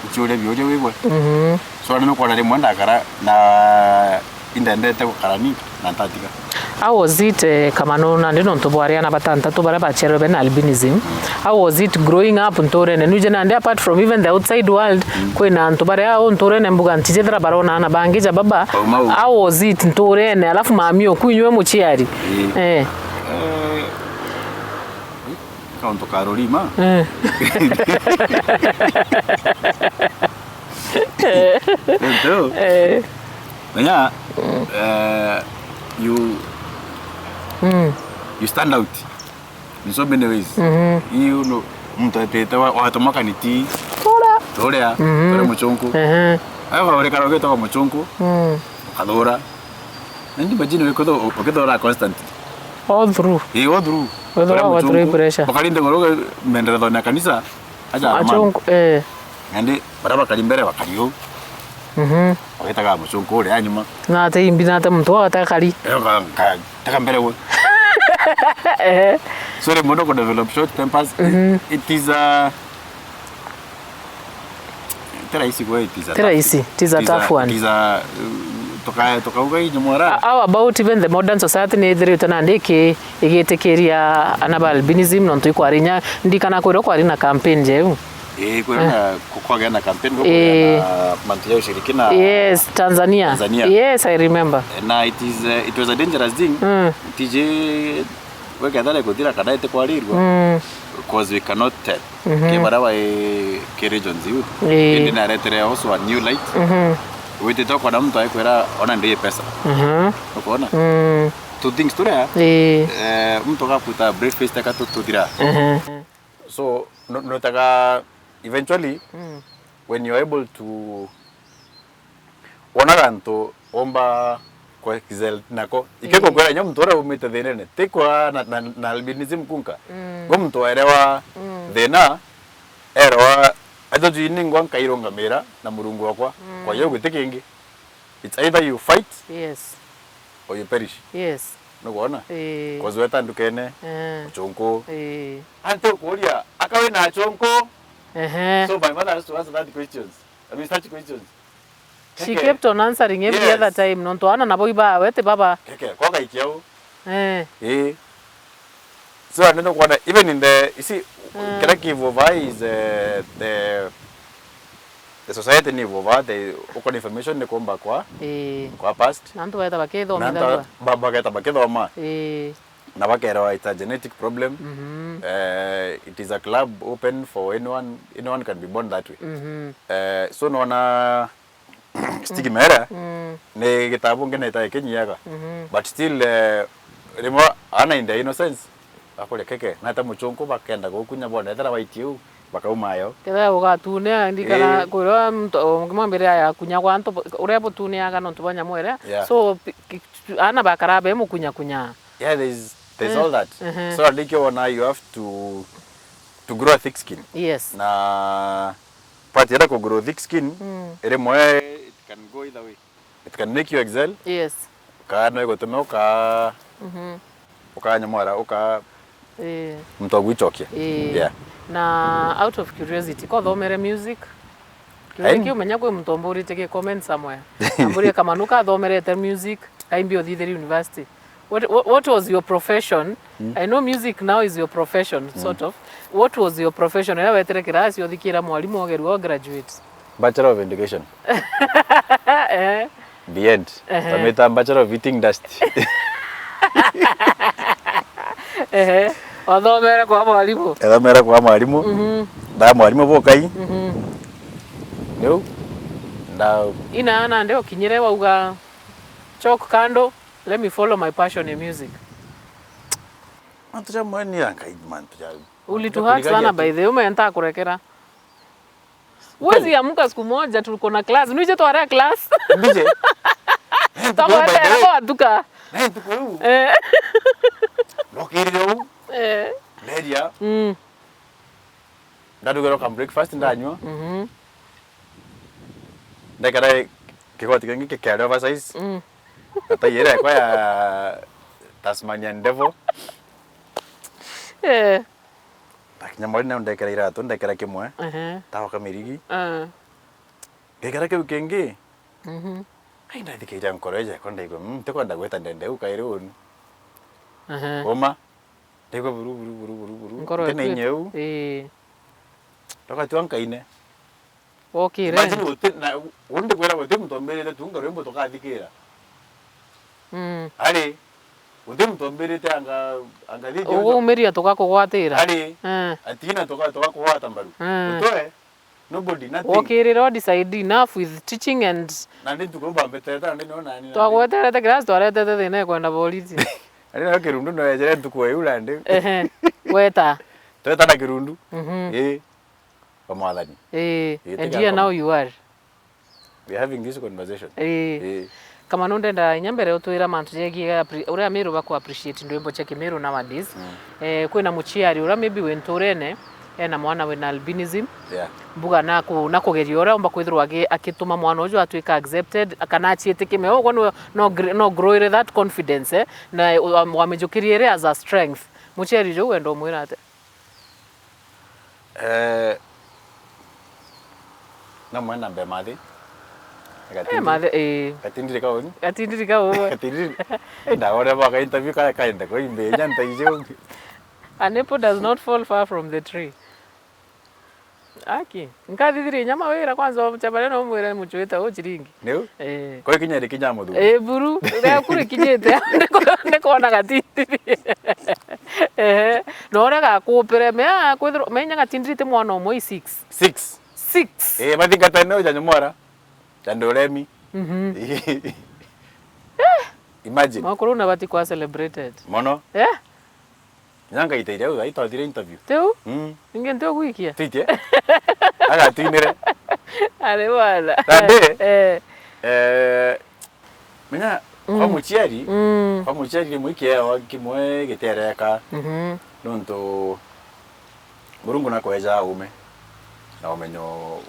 ukiuria biuria wigwe. Mhm. So, ni nukwona rimwe ndakara na indendete gukara ni na ntatiga. How was it, eh, Kamano, nandi nontu bwari ana batantatu baria baciarwe bena albinism? Mm. How was it growing up nturene? Nuje nandi, apart from even the outside world, mm, kwina antu baria au nturene mbuga ntijethira barona ana bangi ja baba. Bauma u. How was it nturene? Alafu mami oku inywe muciari? Ii. Eh. Eh, Kauntu ka rurima. Eh. Ntu. Eh. Menya, eh, you, mm, you stand out in so many ways. Mhm. You know, muntu etete wa, watuma kaniti. Turia. Turia, mhm, turia muchunku. Ehe. Ayo kaurikara ugitagwa muchunku. Mm. Ukathura. Na imagine ukithu-, ukithura constantly. All through. Ii, all through. Wethagwa wa tray pressure. Ukarinde ngoro menderethone ya kanisa. Acha achunku, eh. Nandi, bara bakari mbere bakari u. Mhm. Wetaga muchunku uria nyuma. Na ate imbi na ate muntu wa atakari. Eh, ka, ka, taka mbere we. Eh. Sorry, muno ku develop short tempers. Mhm. It, it is a Ti rahisi gwe, it is a tough, it is a tough one. It is a, uh, Tuka-, tukauga inyumwara. How about even the modern society ni ithirite nandi iki-, igitikiria ana ba albinism nontu ikwarinya, ndikana kwirwo kwari na campaign jeu? Ii, kwirwo na, ku-, kwagea na campaign, kwagea na mantu ya ushiriki na. Yes, Tanzania. Tanzania. Yes, I remember. Na it is, uh, it was a dangerous thing. Mm. Tiji wekethira ikuthira kana itikwarirua. Mm. Because we cannot tell. Mhm. Ki baria bai ki regions iu. Ii. Indi naretere also a new light. Mhm. Witite ukwona muntu aikwira ona ndi pesa. Mhm. Ukwona? Mm. Two things turia. Ii. Eh, muntu agakuta brief face taka tu-, tuthira. Mhm. So, no-, notaga eventually, mm, when you're able to wonaga antu umba ku excel nako. Ike, mm, kukwira inya muntu uria umite thinene, ti kwa na, na, na albinism kunka. Mm. Gwe muntu waerewa, mm, thina, erewa, ajo juu ningwa nkairungamira na Murungu wakwa. Mm. Kwa hiyo gwiti kingi. It's either you fight, yes, or you perish. Yes. Nukwona? Ii. 'Cause weta ndukene, eh, uchunku. Ii. Ante ukuria, aka wina achunku? Ehe. So my mother has to answer that questions. I mean, such questions. She kept on answering every other time, nontu aana nabo ibawe, ti baba. Keke, kwa gaikia u. Eh. Ii. So, and then ukwona, even in the, you see, mm, kira ki evolve is, eh, the, the society ni evolve, the, ukona information ni kumba kwa, ii, kwa past. Na antu bageta bakithomithagua. Na antu ba-, bageta bakithoma. Ii. Na bakerewa it's a genetic problem. Mhm. Eh, it is a club open for anyone, anyone can be born that way. Mhm. Eh, so nona stigma iria, mm, ni gitabu ngenete ikinyiaga. Mhm. But still, eh, rimwe ana in their innocence, bakuria keke, na ata muchunku bakenda gukunya bona ethira waitie u, bakauma yo. Kethira ugatunea, ndikana, ii, kwirwa muntu, o, mwe mbere ya kunya kwa antu, uria butuniaga nontu bwa nyamu iria. Yeah. So, pi-, ki-, ana bakara be mukunya kunya. Yeah, there's, there's, eh, all that. Mhm. So, ndikio wona you have to, to grow a thick skin. Yes. Na part ya ku grow thick skin, mm, rimwe it can go either way. It can make you excel. Yes. Kana no igutume uka-, mhm, ukanyamwara, uka-, ii, muntu wa gwichokia. Ii. Yeah. Na out of curiosity, ko thomere music? Kiuria kiu menya kwi muntu umburitie ki comment somewhere. Amburie Kamanu ka thomerete music, kaimbi uthithirie university. What, what, what was your profession? Mm. I know music now is your profession, mm, sort of. What was your profession? Riria wetire kirasi uthikira mwarimu ogerua o graduate? Bachelor of Education. Eh. The end. Ehe. Twamwita Bachelor of Eating Dust. Ehe. Wathomere kwa mwarimu? Ethomere kwa mwarimu. Mhm. Nda mwarimu bukai. Mhm. Riu, nda- Ina nandi ukinyire wauga, "Chalk kando, let me follow my passion in music." Mantu ja mweni ya Ngai, mantu ja, ulituhurt sana by the way, ume ntakurekera. Uwezi amka siku moja tuko na class. Nuje twarea class. Mbije. Twakwetera kwa tuka. Na ntuku iu. Eh. Ndokirire u. Eh. Nderia. Mm. Ndadugirwa ka breakfast ndanyua. Mhm. Ndekera kigoti kingi kikiari oversize. Mm. Na tai iria yakwa ya Tasmanian Devil. Eh. Ndakinya mwari nau ndekera iratu, ndekera kimwe. Ehe. Taoka mirigi. Ah. Ngekera kiu kingi. Mhm. Ai, ndathikira nkoro ija yakwa ndaigua, mm, ntikwenda gwita ndende u kairi uni. Ehe. Uma. Ndaigua buru, buru, buru, buru, buru. Nkoro. Ntina inya u. Ii. Ndoka tu nkaine. Wokire? Imagine guti na, undi kwira guti muntu ombirite tunga rwimbo tukathikira. Mm. Ari, guti muntu ombirite anga, anga thiji ugumiria tukakugwatira. Ari, eh, atina tuka, tukakugwata mbaru. Eh. Utoe, nobody, nothing. Wokirire, decide enough with teaching and. Na ndi ntuku bambetete, na ndi nona ni. Twagweterete class, twaretete thina ikwenda boriti. Ari na kirundu no yejere ntuku iu na ndi. Ehe. Weta. Tweta na kirundu. Mhm. Ii. Kwa mwathani. Ii, ii, and here now you are. We are having this conversation. Ii. Ii. Kamanu, ndenda inya mbere utwira mantu jegie appre-, uria Amiru baku appreciate ndwimbo cia Kimiru nowadays. Mm. Eh, kwina muciari uria maybe wi nturene, ena mwana wina albinism. Yeah. Mbuga na ku-, na kugeria uria umba kwithirwa agi-, akituma mwana uju atwika accepted, kana aciitikime. Uguo no, no gr-, no grow that confidence, eh, na wa-, wamijukirie iri as a strength. Muciari uju wenda umwira atia? Eh, no mwena mbere mathi. Eh, mathe, eh. Gatindiri kauni. Gatindiri kau. Gatindiri. Eh, ndaona baka interview ka kaende ko imbe nya ntaije. An apple does not fall far from the tree. Aki. Nkathithirie inya mawira kwanza, uchabare no mwire muchwita u chiringi. Niu? Eh. Kwa kinya ri kinya muthu. Eh, buru. Ria kuri kinyite. Ndikona gatindiri. Eh. No ria gakupire. Mea kwithirwa, menya gatindiri ti mwana umwe i six. Six. Six. Eh, bathingata no ja nyomora. Ja nduremi. Mhm. Imagine. Makuru na bati kwa celebrated. Mono. Eh? Nyanga itaire au, aitwathire interview. Tiu? Mm. Ingi nti ugwikia? Twitie. Agatwinire. Ari bwana. Tande? Eh. Eh, menya, kwa Mm. muciari, Mm. kwa muciari rimwe ikiewa kimwe gitereka. Mhm. Nontu Murungu nakweja ume na umenyo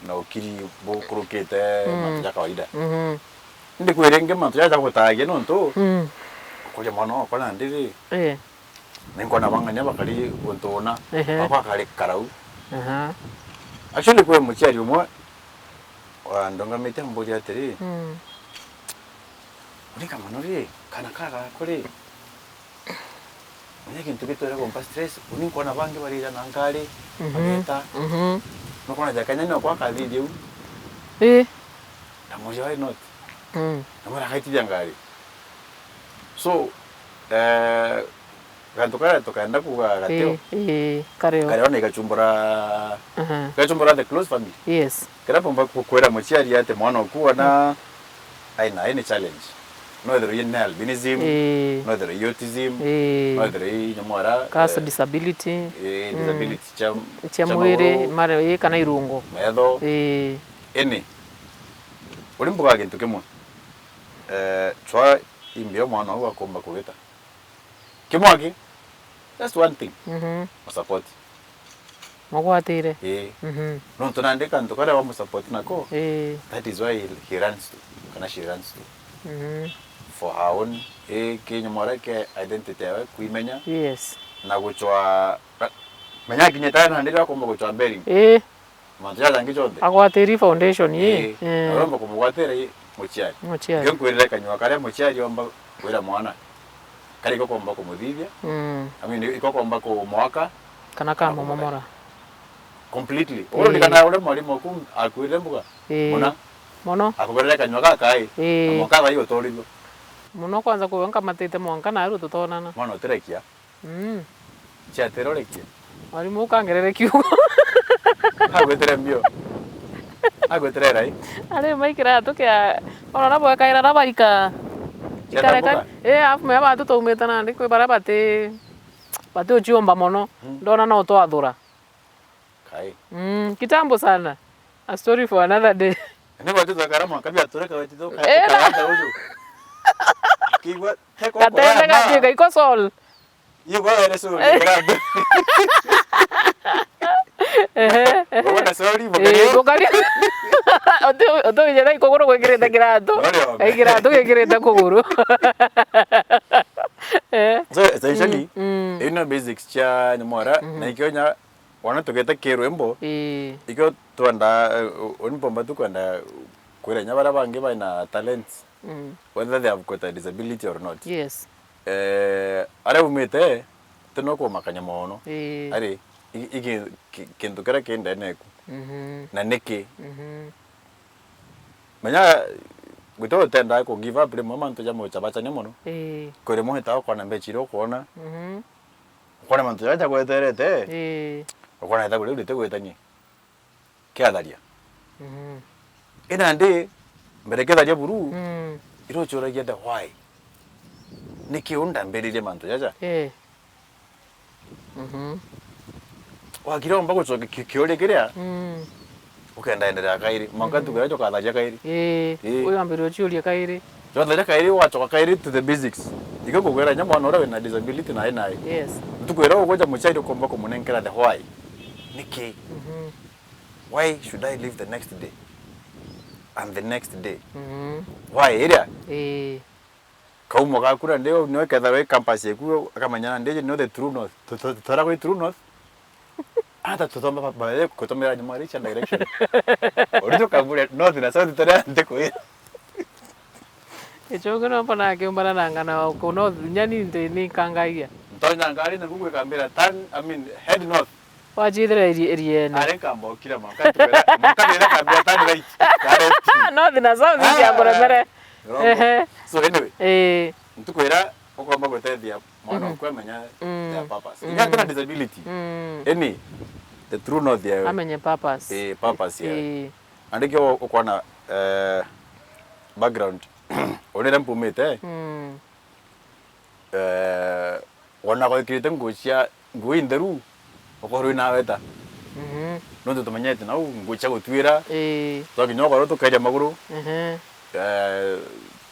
na ukiri bukurukite Mm. mantu ja kawaida. Mhm. Indi kwi ringi mantu jaja gutagia nontu Mm. ukuria mwana wakwa nandi ri, Eh. ninkona bang'ania bakari untu una, Ehe. bakwa akari karau. Aha. Actually, kwi muciari umwe wandungamitie amburia atiri, Mm. "Urika mono ri, kana kagaku ri?" Menya gintu gitwire kumpa stress, uni nkwona bangi barija na ngari, Mhm. bageta. Mhm. Nukona ja Kenya ni okwa kathithia u. Ii. Ndamuria, "Why not?" Mm. Ndamwira, "Gaitithia ngari." So, eh, gantu karia tukenda kuga gatio. Ii, ii, kareo. Kareo na igachumbura, Aha. igachumbura the close family. Yes. Kira mpomba kukwira muciari ati mwana oku ona Mm. aina any challenge. No ethirwe ina albinism, Ii. no ethirwe i autism, Ii. no ethirwe i nyamwara, Kas eh, disability. eh, Mm. disability cia, Cia cia mwiri, maguru, mare, ii, kana irungo. metho, Ii. ini. Uri mbuga gintu kimwe. Eh, chwa imbio mwana ou akomba kugita. Kimwe aki, just one thing. Mhm. Musupport. Mugwatire. Ii. Mhm. Nontu nandi kantu karia wamusupport nako, Ii. that is why he, he runs to, kana she runs to. Mhm. For her own, ii, kinyamwara kia identity yawe, kwimenya. Yes. Na guchwa, menya kinya tayari nandi riria akomba guchwa bearing. Ii. Mantu jaja jangi jonthe. Agwatiri foundation, ii. Ii. Ii. Na uromba kumugwatira ii muciari. Muciari. Ndio nkwirire kanyua karia muciari omba kwira mwana. Kari iko komba kumuthithia. Mm. I mean, iko komba kumwaka. Kana kana kamomomora. Completely. Ii. Uririkana uria mwarimu oku akwirire mbuga? Ii. Muna? Mono. Akuberere kanyua gakai. Ii. Na mwanka thai utorirwe. Mono kwanza kuwe nkamatite mwanka nawe tutonana. Mwana utirekia. Mm. Ciaterorekie. Mwarimu ukangerere kiugo. Agwetera mbio. Agwetera rai. Ari mai kiratu kia, ona na bwekaira na barika. Ikareka. Ciatambuka? Eh, afu me batu taumite nandi kwi bara bati, bati uciomba mono. Mm. Ndona no twathura. Kai. Mm, kitambo sana. A story for another day. Ni watu za karama kabia tureka wetu tu. Eh, na- Karama uju. Kigwa teko. Katende gatuika iko sol. Yego, ere sorry, brother. Ehe, ehe. Bwana, sorry, Eh, bokari. Bokari. Oto, oto ije na ikogoro gwikirite kiratu. Wale wame. Eh, kiratu gikirite kuguru. Eh. So, essentially, Mm, mm. ino basics cia nyamwara, Mhm. na ikionya, wana tugeta kirwimbo, Eh. ikio twenda, eh, u-, uni mpomba tu kwenda kwira nya bara bangi baina talents, Mm. whether they have got a disability or not. Yes. Eh, aria umite, ti no kumakania mono. Ii. Ari, i-, i-, ki-, ki-, kintu kiria ki ndene eku. Mhm. Na niki? Mhm. Menya, guti utenda ku give up rimwe mantu ja muchabachania mono. Ii. Kwi rimwe uhitaga ukona mbecha iria ukwona. Mhm. Ukona mantu jaja gweterete. Ii. Ukona ita kuria urite gwitania. Kiatharia. Mhm. Ina ndi, mbere kiatharia buru, Mm. irochuragia the why. Niki undambiririe mantu jaja? Eh. Mhm. Wakira omba gucokia ki-, kiuria kiria, Mm. ukenda endelea kairi. Mwanka Mm. tu kiria jukatharia kairi. Eh, Eh. Uyambire uciuria kairi. Jwatharia kairi, wachoka kairi to the basics. Ikio kugwira nya mwana uria wina disability na ena. Yes. Ntuku iria uguja muciari ukomba kumunenkera the why. Niki? Mhm. Why should I live the next day? And the next day? Mhm. Why iria? Eh. Kaumo gakura ndio nio kethara i campus eku akamenya ndio nio the true north. Tu-, tu-, tutara kwi true north. Ata tutomba ba, ba, kutomera nyuma richa direction. Uri tukambure north na south tore ntikwira. Ichungi no mbona akiumbana na ngana wa ku north, nyani nti ni kangagia. Ntonya ngari na ngugu ikambira turn, I mean, head north. Wachithira iri-, iriene. Are kamba okira mwanka tuwera, mwanka nira kambira turn right, ya left. North na south Ah, cia kuremere. Wrong. Ehe. So anyway, Eh. ntukwira ukomba gutethia mwana Mhm. okwe amenya Mm. their purpose. Mm. Inya tena disability. Mm. Any, the true north ya Amenye purpose. Eh, purpose ya. Eh. Andike ukwona, eh, background. Unire mpumite. Mm. Eh, wona gwikirite nguo cia, nguo intheru, ukorwe naweta. Mhm. Nontu tumenyete nau nguo cia gutwira. Ii. Twakinya ukorwe tukeria maguru. Mhm. Eh,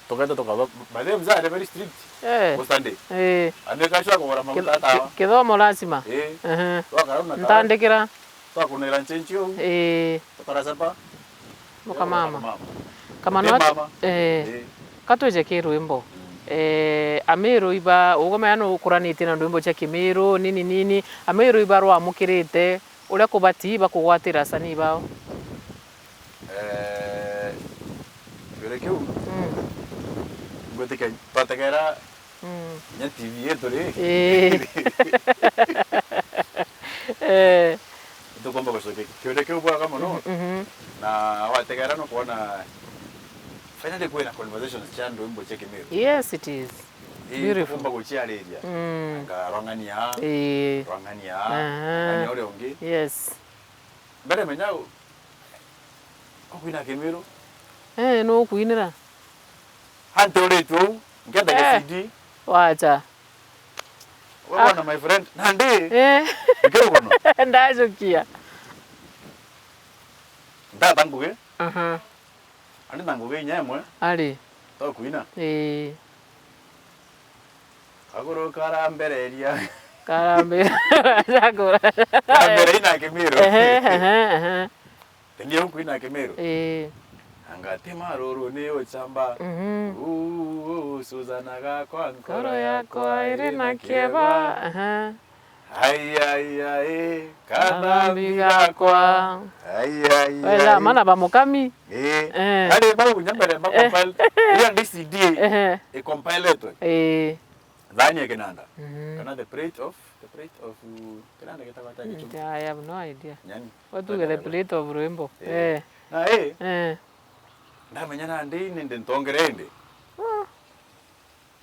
tuketa tukaba, by the way, mzee are very strict. Eh. Ku Sunday. Ii. Ameka sure kugura maguta Kitho-, atawa. Kithomo lazima. Ii. Mhm. Twakara na tawa. Ntandikira. Twakunira nchenkio. Ii. Tukara sapa. Mukamama. Mukamama. Kamano Mukamama. At-, eh, Eh. Katwije ki rwimbo. Mm. Eh, Amiru iba, ugomea nukuranitie na ndwimbo cia Kimiru, nini nini. Amiru iba rwamukirite, uria kubati bakugwatira asanii bao. Eh, kiuria kiu, Mm. ngwitikia twategera Mm. Kinya T V yetu ri? Ii. Eh. Tukomba gucokia kiuria kiu bwega mono. Mhm, mhm. Na wategera no kuona finally kwina conversations cia ndwimbo cia Kimiru. Yes, it is. Ii, beautiful. Tukomba guciariria. Mm. Anga Rwang'ania. Ii. Rwang'ania. Aha. Rwang'ania uria ungi. Yes. Mbere menya u-, ukwina Kimiru. Eh, no kwinira. Ante uritwe uu, nkendagia Eh, C D. Wacha. Wewe Ah. na my friend, nandi? Eh. Ikero kono. Ndajukia. Ndata ngugi. Aha. Ani na ngugi inya imwe. Ari. Tokwina. Eh. Kaguru karambereria. Karambe-, Chakura. Karambere ina Kimiru. Ehe, ehe, ehe. Tenia ukwina Kimiru. Ii. Anga ti maruru ni uchamba. Mhm. Uu, Suzana gakwa, nkoro Ngoro yakwa yakwa iri iri na na kieba. Kieba. Aha. Ai, ai, ai, Kathambi kathambi gakwa. Gakwa. Ai, ai, Wega, ai. Mana ba Mukami. Ii. Eh. Ari bau nyambere ba Eh. compile. Iyo ni C D. Ehe. Icompiletwe. Ii. Thani ya kinanda. Mhm. Kana the plate of, the plate of, uh, kinanda gitagwa ata Gichuma? Mm, I have no idea. Nyani. Watuge the plate of rwimbo. Eh. Eh. Na, eh, Eh. Ndamenya nandi nindi ntongere indi. Ah.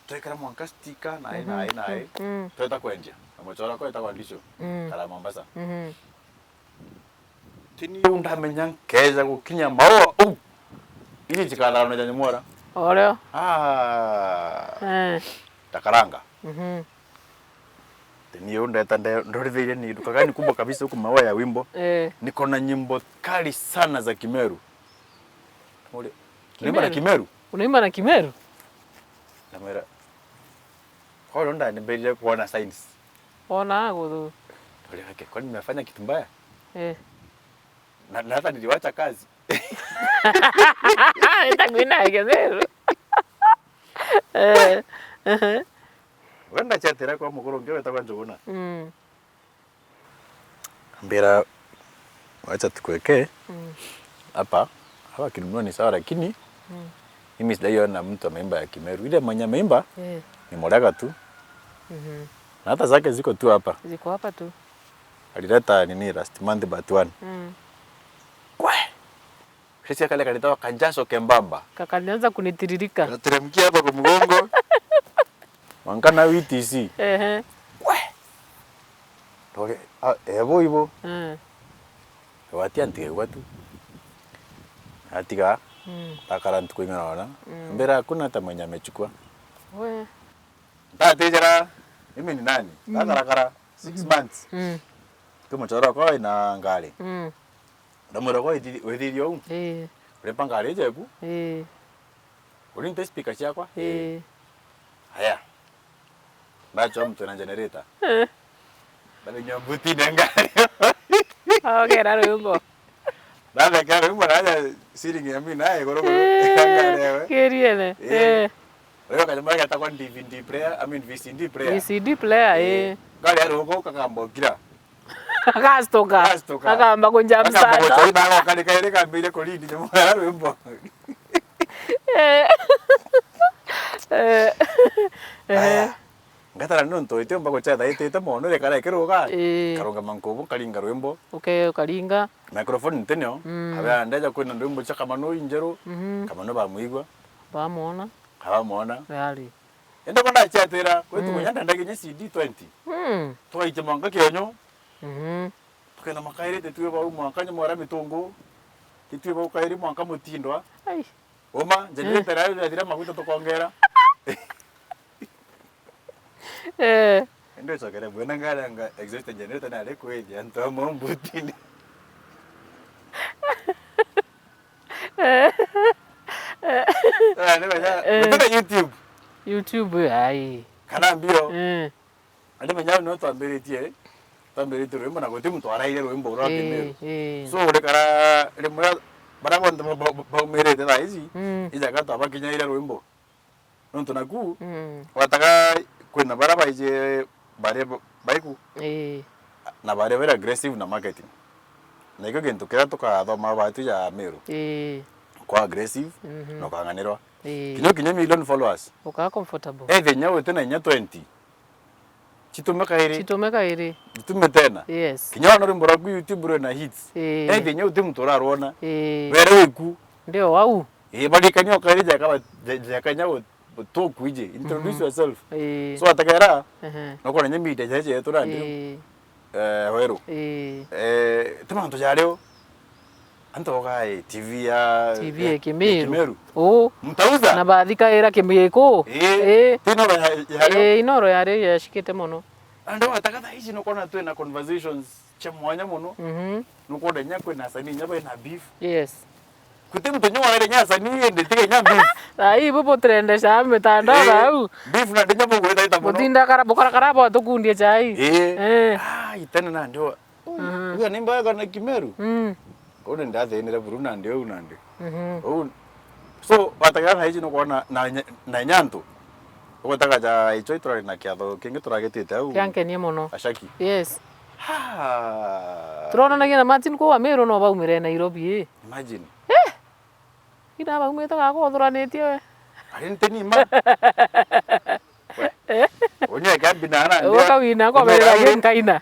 Twekera mwanka sticker, nae, Mhm. nae, nae. Mm. Tweta kwendia. Na muchora kwa etagwa Ndisho. Mm. Kara Mombasa. Mhm. Tini u ndamenya nkeja gukinya maua uu. Iji chikatharana ja nyamwara. Oreo. Ah. Eh. Takaranga. Mhm. Tini u ndeta nde-, ndorithirie ni duka gani kubwa kabisa huku maua ya wimbo. Eh. Niko na nyimbo kali sana za Kimeru. Ule, naimba na Kimeru? Kimeru? Unaimba na Kimeru? Ndamwira, kwa hiyo ndo ndanimbirire kuona signs. Wona guthu. Ule wake, kwani nimefanya kitu mbaya? Eh. Na, na hata niliwacha kazi. Nitakwina Kimeru. Eh. Ehe. Wenda chatira kwa mukuru ungi wetagwa Njuguna. Mm. Ambira, "Wacha tukuwekee Mm. hapa, hapa kinunua ni sawa, lakini Mm. mimi sijaiona mtu ameimba ya Kimeru. Ile mwenye ameimba Eh. ni Murega tu." Mhm. Na hata zake ziko tu hapa. Ziko hapa tu. Alileta nini last month but one. Mm. Kwe! Rĩu kale karĩtagwa kanjaco kembamba. Kakanianza kunitiririka. Gateremkia hapa kwa mgongo. Mwanka na W T C. Ehe. We! Toge, a, ebo ibo. Mm. Wati antige gwatu. Atiga. Mm. Takara ntuku ing'ana ona. Mm. Mbere hakuna hata mwenye amechukua. We. Ntatejera, mimi ni nani? Mm. Takarakara, six Mm. months. Mm. Kimuchora kwa ina ngari. Mm. Ndamwira, "Kwa withirie uu? Ii. Uripa ngari iji eku? Ii. Urinte speaker ciakwa?" Ii. Aya. Ndachwa mtu na generator. Eh. Ndabinywa mbutine ngari. Ogera rwimbo. Ndathekera rwimbo naja ceiling ya mi naye iguru iguru. Eh, ngari ewe. Kiriene. Eh. Eh. Uriyo kanyamura getagwa D V D player, I mean V C D player. V C D player, eh. Eh. Ngari ya rugo kakambokira. Agastuka. Agastuka. Akamba kunjamsana. Akamba gucoitha agoka rikairi kambire kurindi nyamwara rwimbo. Eh. Eh. Aya. Ngatara nontu itiumba gucetha itite mono, rikara ikiruga. Ii. Karungama nkubu, nkaringa rwimbo. Uke-, ukaringa. Microphone ntinio, mm, abe andeja kwina ndwimbo cia Kamano injeru, mhm, Kamano bamwigua. Bamwona. Abamwona. Yari. Indi bo ndacetira, kwitu, mm, munya ndendagia kinya C D twenty. Mm. Twaitie mwanka kionyo. Mhm. Tukenda makairi titue bau mwanka nyamwara mitungu. Titue bau kairi mwanka mutindwa. Ai. Uma, generator, eh, yathira maguta tukongera. Eh. Indi ucokere bwena ngaranga exhaust generator nari kwithia antu amwe mbutini. Eh. Ah, ni wega. Eh. Gutire YouTube. YouTube, ai. Kana mbio. Eh. Andi menya no twambiritie, twambiritie rwimbo na guti muntu araire rwimbo rwa, ii, Kimiru. Ii. So, urikara rimwe baria bonthe ba-, ba-, baumirite thaa ici, mm, ijaga twabakinyaire rwimbo. Nontu naku, mm, wataga kwina baria baije bari ba-, baiku, ii, na baria bari aggressive na marketing. Na ikio gintu kiria tukathoma batu ja Meru. Ii. Kwa aggressive, mhm, na ukang'anirwa. Ii. Kinya ukinye million followers. Ukaa comfortable. Ethia inya uti na inya twenty. Citume kairi. Citume kairi. Citume tena. Yes. Kinya ona rwimbo rwaku YouTube rwina hits. Ii. Ethia inya uti muntu urarwona. Ii. Were wiku. Ndio wau. Ii, barikania o kairi jaka ba-, ja-, jaka inya gu-, tukwije. Introduce, mhm, yourself. Ii. So ategera, ehe, nokona inya media jaje yetu nandi. Ii. Eh, weru. Ii. Eh, ti mantu jario. Antu boga, eh, T V ya, T V ya, ya Kimiru. Kimiru. Uu. Mtauza? Na bathikaira Kimiku. Ii. Ii. Ti Inoro ya, yario. Ii, Inoro yario yashikite mono. Andu bataga thaa ici nukona twina conversations cia mwanya mono. Mhm. Nukwona inya kwina asanii inya baina beef. Yes. Guti muntu inya waire inya asanii indi tiga inya beef. Thaa ii bu butirendesha mitandao, ii, thau. Beef na ndinya bugwita ita mono. Butinda kara, bukarakara bwa tukundie chai. Ii. Ii. Ah, itene na ndio. Uu, mhm, uga ni mbaya kana Kimeru? Mm. Uu ni ndathinire buru nandi uu nandi. Mhm. Uu, so, watagira thaa ici nukwona na nya-, na nyantu. Ugwetaga ja icho iturari na kiatho kingi turagitite au. Kiankenia mono. Ashaki. Yes. Ha. Turonanagia na Martin kuu Amiru no baumire Nairobi, ii. Imagine. Eh! Ina baumite gaka uthuranitie we. Ari nti ni ma. We. Eh? Unyeke mbina na ndio. Uka wina kwa berera nkaina.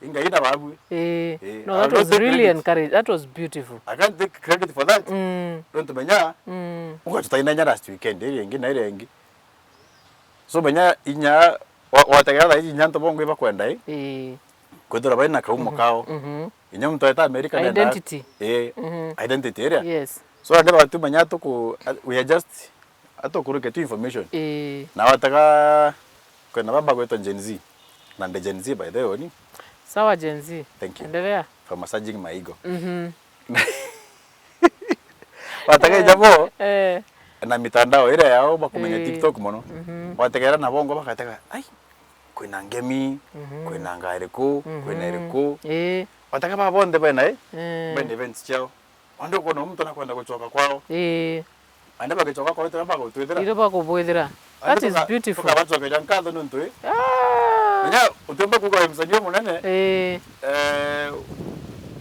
Ingaina babu. Eh. Eh, no, I that was not take really credit. Encourage-, that was beautiful. I can't take credit for that. Mm. Nontu menya, mm, uga tutainanya last weekend, iri ingi na iri ingi. So menya inya, wa-, wategera thaa ici inya antu bongo ibakwenda, eh? Ii. Kwithirwa bari na kaumo, mhm, kao. Mhm. Inya muntu aita America nenda. Identity. Ii. Mhm. Identity iria. Yes. So ande batu menya tuku, we are just, atukuruke tu information. Ii. Na watega kwina baba gwitwa Gen Z. Na ndi Gen Z by the way, ni? Sawa Gen Z. Thank you. Endelea. For massaging my ego. Mhm. Wategeja bo, eh, na mitandao iria yao bakumenya, eh, TikTok mono. Mhm. Wategera na bongo bakatega, "Ai, kwina ngemi, mhm, kwina ngari ku, kwina, mhm, iriku." Eh. Watega ba bonthe bena, eh? Eh. Bena events ciao. Onde ukona muntu nakwenda gucoka kwao. Eh. Ande bagicoka kwao, tira bagutwithira. Tira bagubwithira. That is beautiful. Ande tuka-, tukabacokeria nkatho nontu i. Ah. Menya, utiumba kuuga wi msanii umunene. Ii. Eh,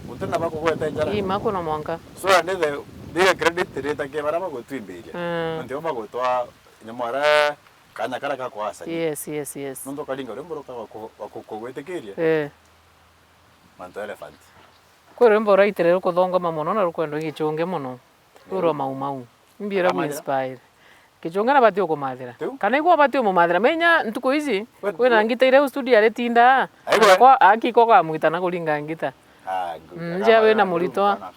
utina bakugweta njara. Ii, ma kuna mwanka. So, ande the, the credit rita ke bara bagutwimbiria. Mm. Nontu bo bagutwa nyamwara kanya kara ka kwa asanii. Yes, yes, yes. Nontu ukaringa rwimbo ruka baku-, baku-, kugwitikiria. Eh. Mantu elephant. Kwi rwimbo rwaitire rukuthongoma mono na rukwendwa i Gichungi mono. Rurwa Mau Mau. Imbi ira ku inspire. Gichungi na bati ukumathira. Kana igwa bati umumathira. Menya ntuku ici, kwina ngita iria studio aritinda. Aigwa. Kwa aki ko kamwita na kuringa ngita. Ah, good. Mm, njia wina muritwa.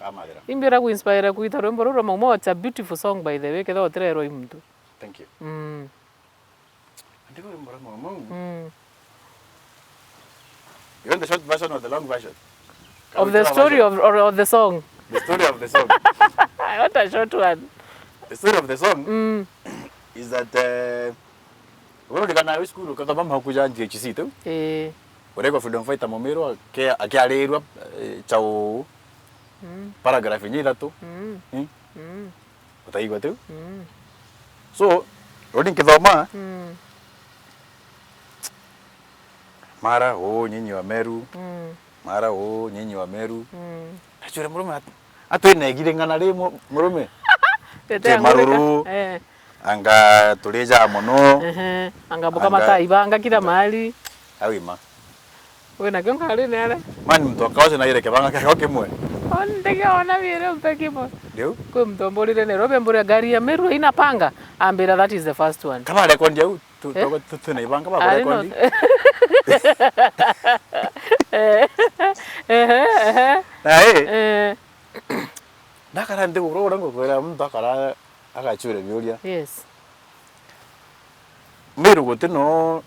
Imbi ira ku inspire kuita rwimbo rurwa Mau Mau. It's a beautiful song by the way. Ketha utirerwa i muntu. Thank you. Mm. Andika rwimbo rwa Mau Mau. Mm. You want the short version or the long version? Of the story of, or of the song? The story of the song. I want a short one. The story of the song, mm, is that, eh, wewe ulikana wi cukuru, ukathoma mahuku ja G H C tu. Eh. Uregwa freedom fighter Mumiru ake-, akiarirwa, eh, chao. Mm. Paragraph inya ithatu. Mm. Eh? Mm. Utaigua tu? Mm. So, rodi nkithoma, mm, mara, uu, nyinyi wa Meru. Mm. Mara uu, nyinyi wa Meru. Mm. Ndacwire murume at-, atwinegire ng'ana ri mu-, murume. Tete Ti angurika. maruru. Eh. Anga turija mono. Ehe. Anga mbuka Anga mataa ibanga kila mahali. Au ima. Wina kio ngari nere? Mani mtu akaoce na ile kibanga kiako kimwe. Onde kiona bire mpe kimwe. Riu? Kwi mtu amburire ni robe mbure ngari ya Meru ina panga. Ambira that is the first one. Kaba rekondi au. Tu-, Eh? tu-, tu-, twina ibanga Ari no. bakurekondi. Eh. Ehe, ehe. Na, eh, Eh. ndakara nthiguru uria ngukwira muntu akara agacure biuria. Yes. Miru guti no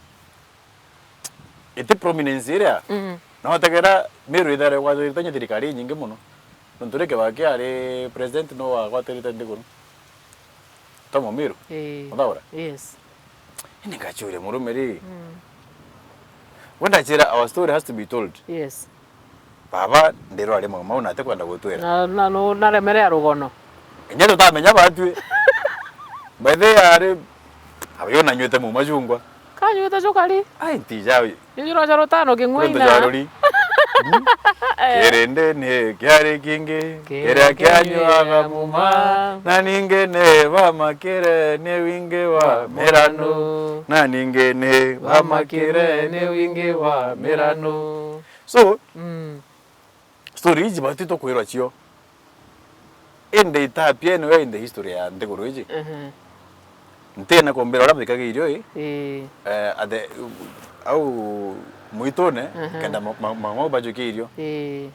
iti prominence iria. Mm. No tegera Miru ithare gwatwirite nya thirikari inyingi mono. Nontu ri Kibaki ari president no wagwatwirite nthiguru. Tomo Miru. Eh. Muthaura? Yes. Indi ngachuria murume ri. Mm. We ndachira our story has to be told. Yes. Baba, ndirwa ari mau mau na atikwenda gutwira. Na, na, no, naremere ya rugono. Inya tutamenya batwi. By the way, ari, ayo nanywite mu machungwa. Kanywite cukari. Ai, ntija. Juju no cha rutano king'we Kuri ina. Ntujaruri. Kirindi ni kiari kingi, Kiria kiria kianyuaga kianyuaga muma, muma. Na ningi ni bamakire ni wingi wa miranu. Na ningi ni bamakire ni wingi wa miranu. So, Mm. story iji batu tukwirwa cio. Indi itapia anywhere in the history ya nthiguru iji. Mhm. Ntina kumbira uria bikaga irio i. Ii. Eh, at the, au mwitune, Mhm. kenda ma-, ma-, ma-, mau bajukie irio. Ii.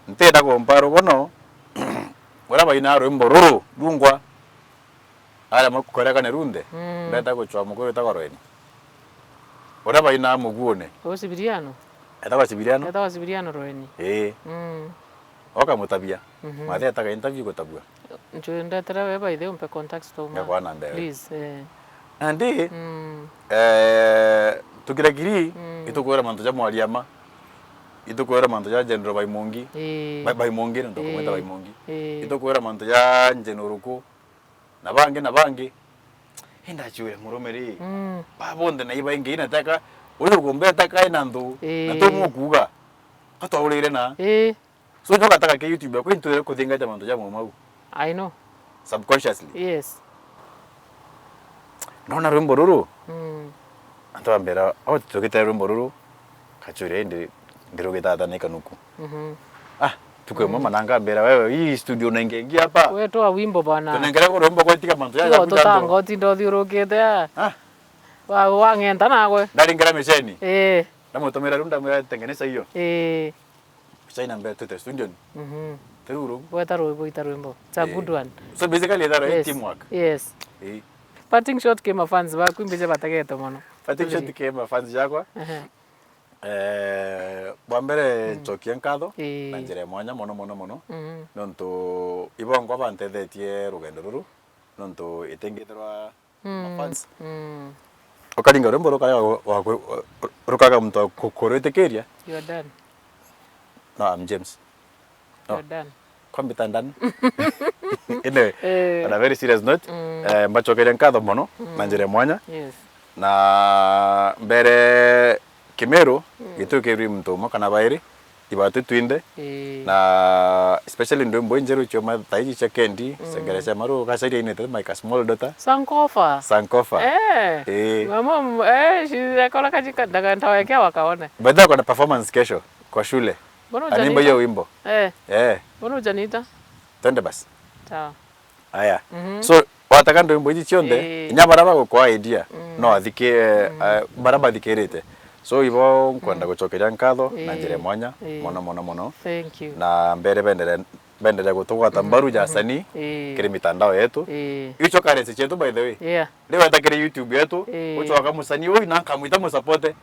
Ntina kumpa rugono, uria baina rwimbo ruru rungwa. Aria makukorekane runthe, Mm. mbeta guchwa mukuru etagwa Rweni. Uria bainaa muguune. Ugu Sibiriano? Etagwa Sibiriano? Etagwa Sibiriano Rweni. Ii. Mm. Okamutabia. Mhm. Mathe etaga interview gutabua. Nju ndetere we by the way, umpe contacts tuma. Ngakwana mbere. Please, eh. Nandi, Mm. eh, tukira kiri, Mm. itukwira mantu ja Mwariama. Itukwira mantu ja General Baimongi. Ii. Bai-, Baimongi, nontu kumwita Ii. Baimongi. Ii. Itukwira mantu ja General Ruku. Na bangi, na bangi. Indachwire murume ri. Mm. Ba bonthe na ibaingi ina taka, uyu gumbeta kai na nthu, na Ii. tumu kuuga. Katwaurire na. Ii. So, njoka taka ke YouTube yakwa intwire kuthingatia mantu ja mau. I know. Subconsciously. Yes. Nona rwimbo ruru. Mm. Antu bambira, "Oh, tukite rwimbo ruru." Kachwire, "Indi ndirugite ata ni kanuku?" Mhm. Ah, tuko Mm. mama nanga mbira, "Wewe, hii studio unaingia ingia hapa?" We toa wimbo bwana. Tunengere ko rwimbo kwa tiga mantu ya Tuo kuja tutanga ndo. Utinda uthiurukite a. Ah. Wa, wang'enta nawe. Ndaringera miceni. Eh. Ndamutumira runda mwira tengeneza hiyo. Eh. China mbere twite studio ni. Mhm. Teruru. Gweta rwimbo, ita rwimbo. It's a Eh. good one. So basically, that is Yes. teamwork. Yes. Eh. Parting shot ki mafans baku, imbije bategete mono. Parting shot Tulirie. Ki mafans jakwa. Aha. Eh, bwa mbere, Mm. nchokia nkatho Eh. na njira ya mwanya mono, mono, mono. Mm. Nontu ibongwa bantethetie rugendo ruru. Nontu itingithirwa Mm, mafans. Mm. Ukaringa rwimbo rukaga wa, wa, wa, rukaga muntu wa ku-, kurwitikiria. You are done. No, I'm James. No. You are done. Kwambita ndani. Anyway, Eh. On a very serious note, Mm. eh, mbacokeria nkatho mono Mm. na njira ya mwanya. Yes. Na mbere Kimiru, Mm. gituikirwi muntu umwe kana bairi, ibatu twinthe. Ii. Na especially ndwimbo injeru cioma thaiji cia Kendi, Mm. Sengere cia Maru, gacaria inete my small daughter. Sankofa. Sankofa. Eh. Ii. Mama, m-, eh, shi-, akora kajika, ndaga, ntawekea wakaone. By the way, kuna performance kesho kwa shule. Mbona Anaimba hujaniita? Hiyo wimbo. Eh. Eh. Mbona hujaniita? Twende basi. Sawa. Aya. Mhm. So, wataka ndwimbo ici cionthe, Ii. inya bara bagukwa idea, Mm. no athike, Mm. eh, bara bathikirite. So, ibo nkwenda Mm. gucokeria nkatho na Ii. njira ya mwanya, Ii. mono, mono, mono. Thank you. Na mbere bendere, bendere gutugwata Mhm, mbaru ja mhm. asanii Ii. kiri mitandao yetu. Ii. Icio currency cietu, by the way. Yeah. Riu wetakire YouTube yetu, Ii. ucoka musanii uyu na nkamwita musapote.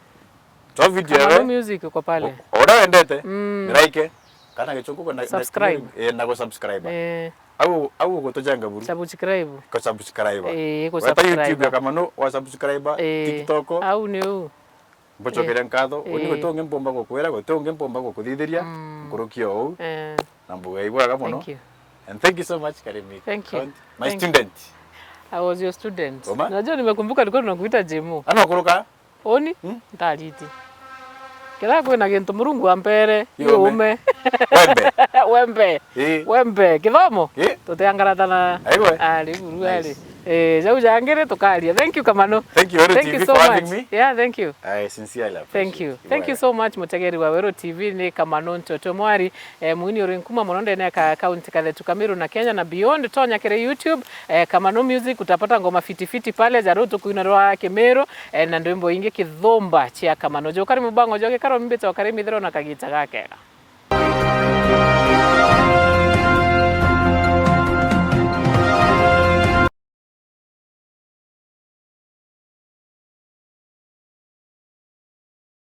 Twa video Kamano ewe. Music uko pale. O-, ora wendete, Mm. like, kana gichungu na, na, Subscribe. Eh, na gusubscribe. Eh. Au, au gutujenga buru. Subscribe. Ko subscribe. Eh, ku Weta subscribe. YouTube ya Kamano, wa subscribe, Eh. TikTok. Au ni u. Mbucokeria Eh. nkatho. Uni Eh. guti ungi mpomba gukwira, guti ungi mpomba gukuthithiria, Mm. nkurukia uu. Eh. Na mbuga ibwega muno. Thank you. And thank you so much, Karimi. Thank you. Count. My Thank you. student. I was your student. Oma? Unajua nimekumbuka nilikuwa tunakuita Jemo. Ana kuruka? Oni? Hmm? Ntariti. Kethira kwina gintu Murungu ampere, Yume. yume. Wembe. Wembe. Ii. Wembe. Kithomo? Ii. Tutiangaratana. Aigwe. Ari buru ari. Nice. Eh, jau jangiri tukaria. Thank you, Kamano. Thank you, Weru Thank T V, you so for much. having me. Yeah, thank you. I sincerely Thank appreciate you. it. Thank you so much, mutegeri wa Weru T V. Ni Kamano Ntoto Mwari, eh, mwini uri nkuma mono ndene ya ka county kathetu Kamiru na Kenya na beyond. Tonya kiri YouTube, eh, Kamano Music, utapata ngoma fiti fiti pale, ja riu tukuina rwa Kimiru, eh, na ndwimbo ingi kithumba cia Kamano. Jukari mubango jwa gikaro mbite ukari mithiro na kagita gakega.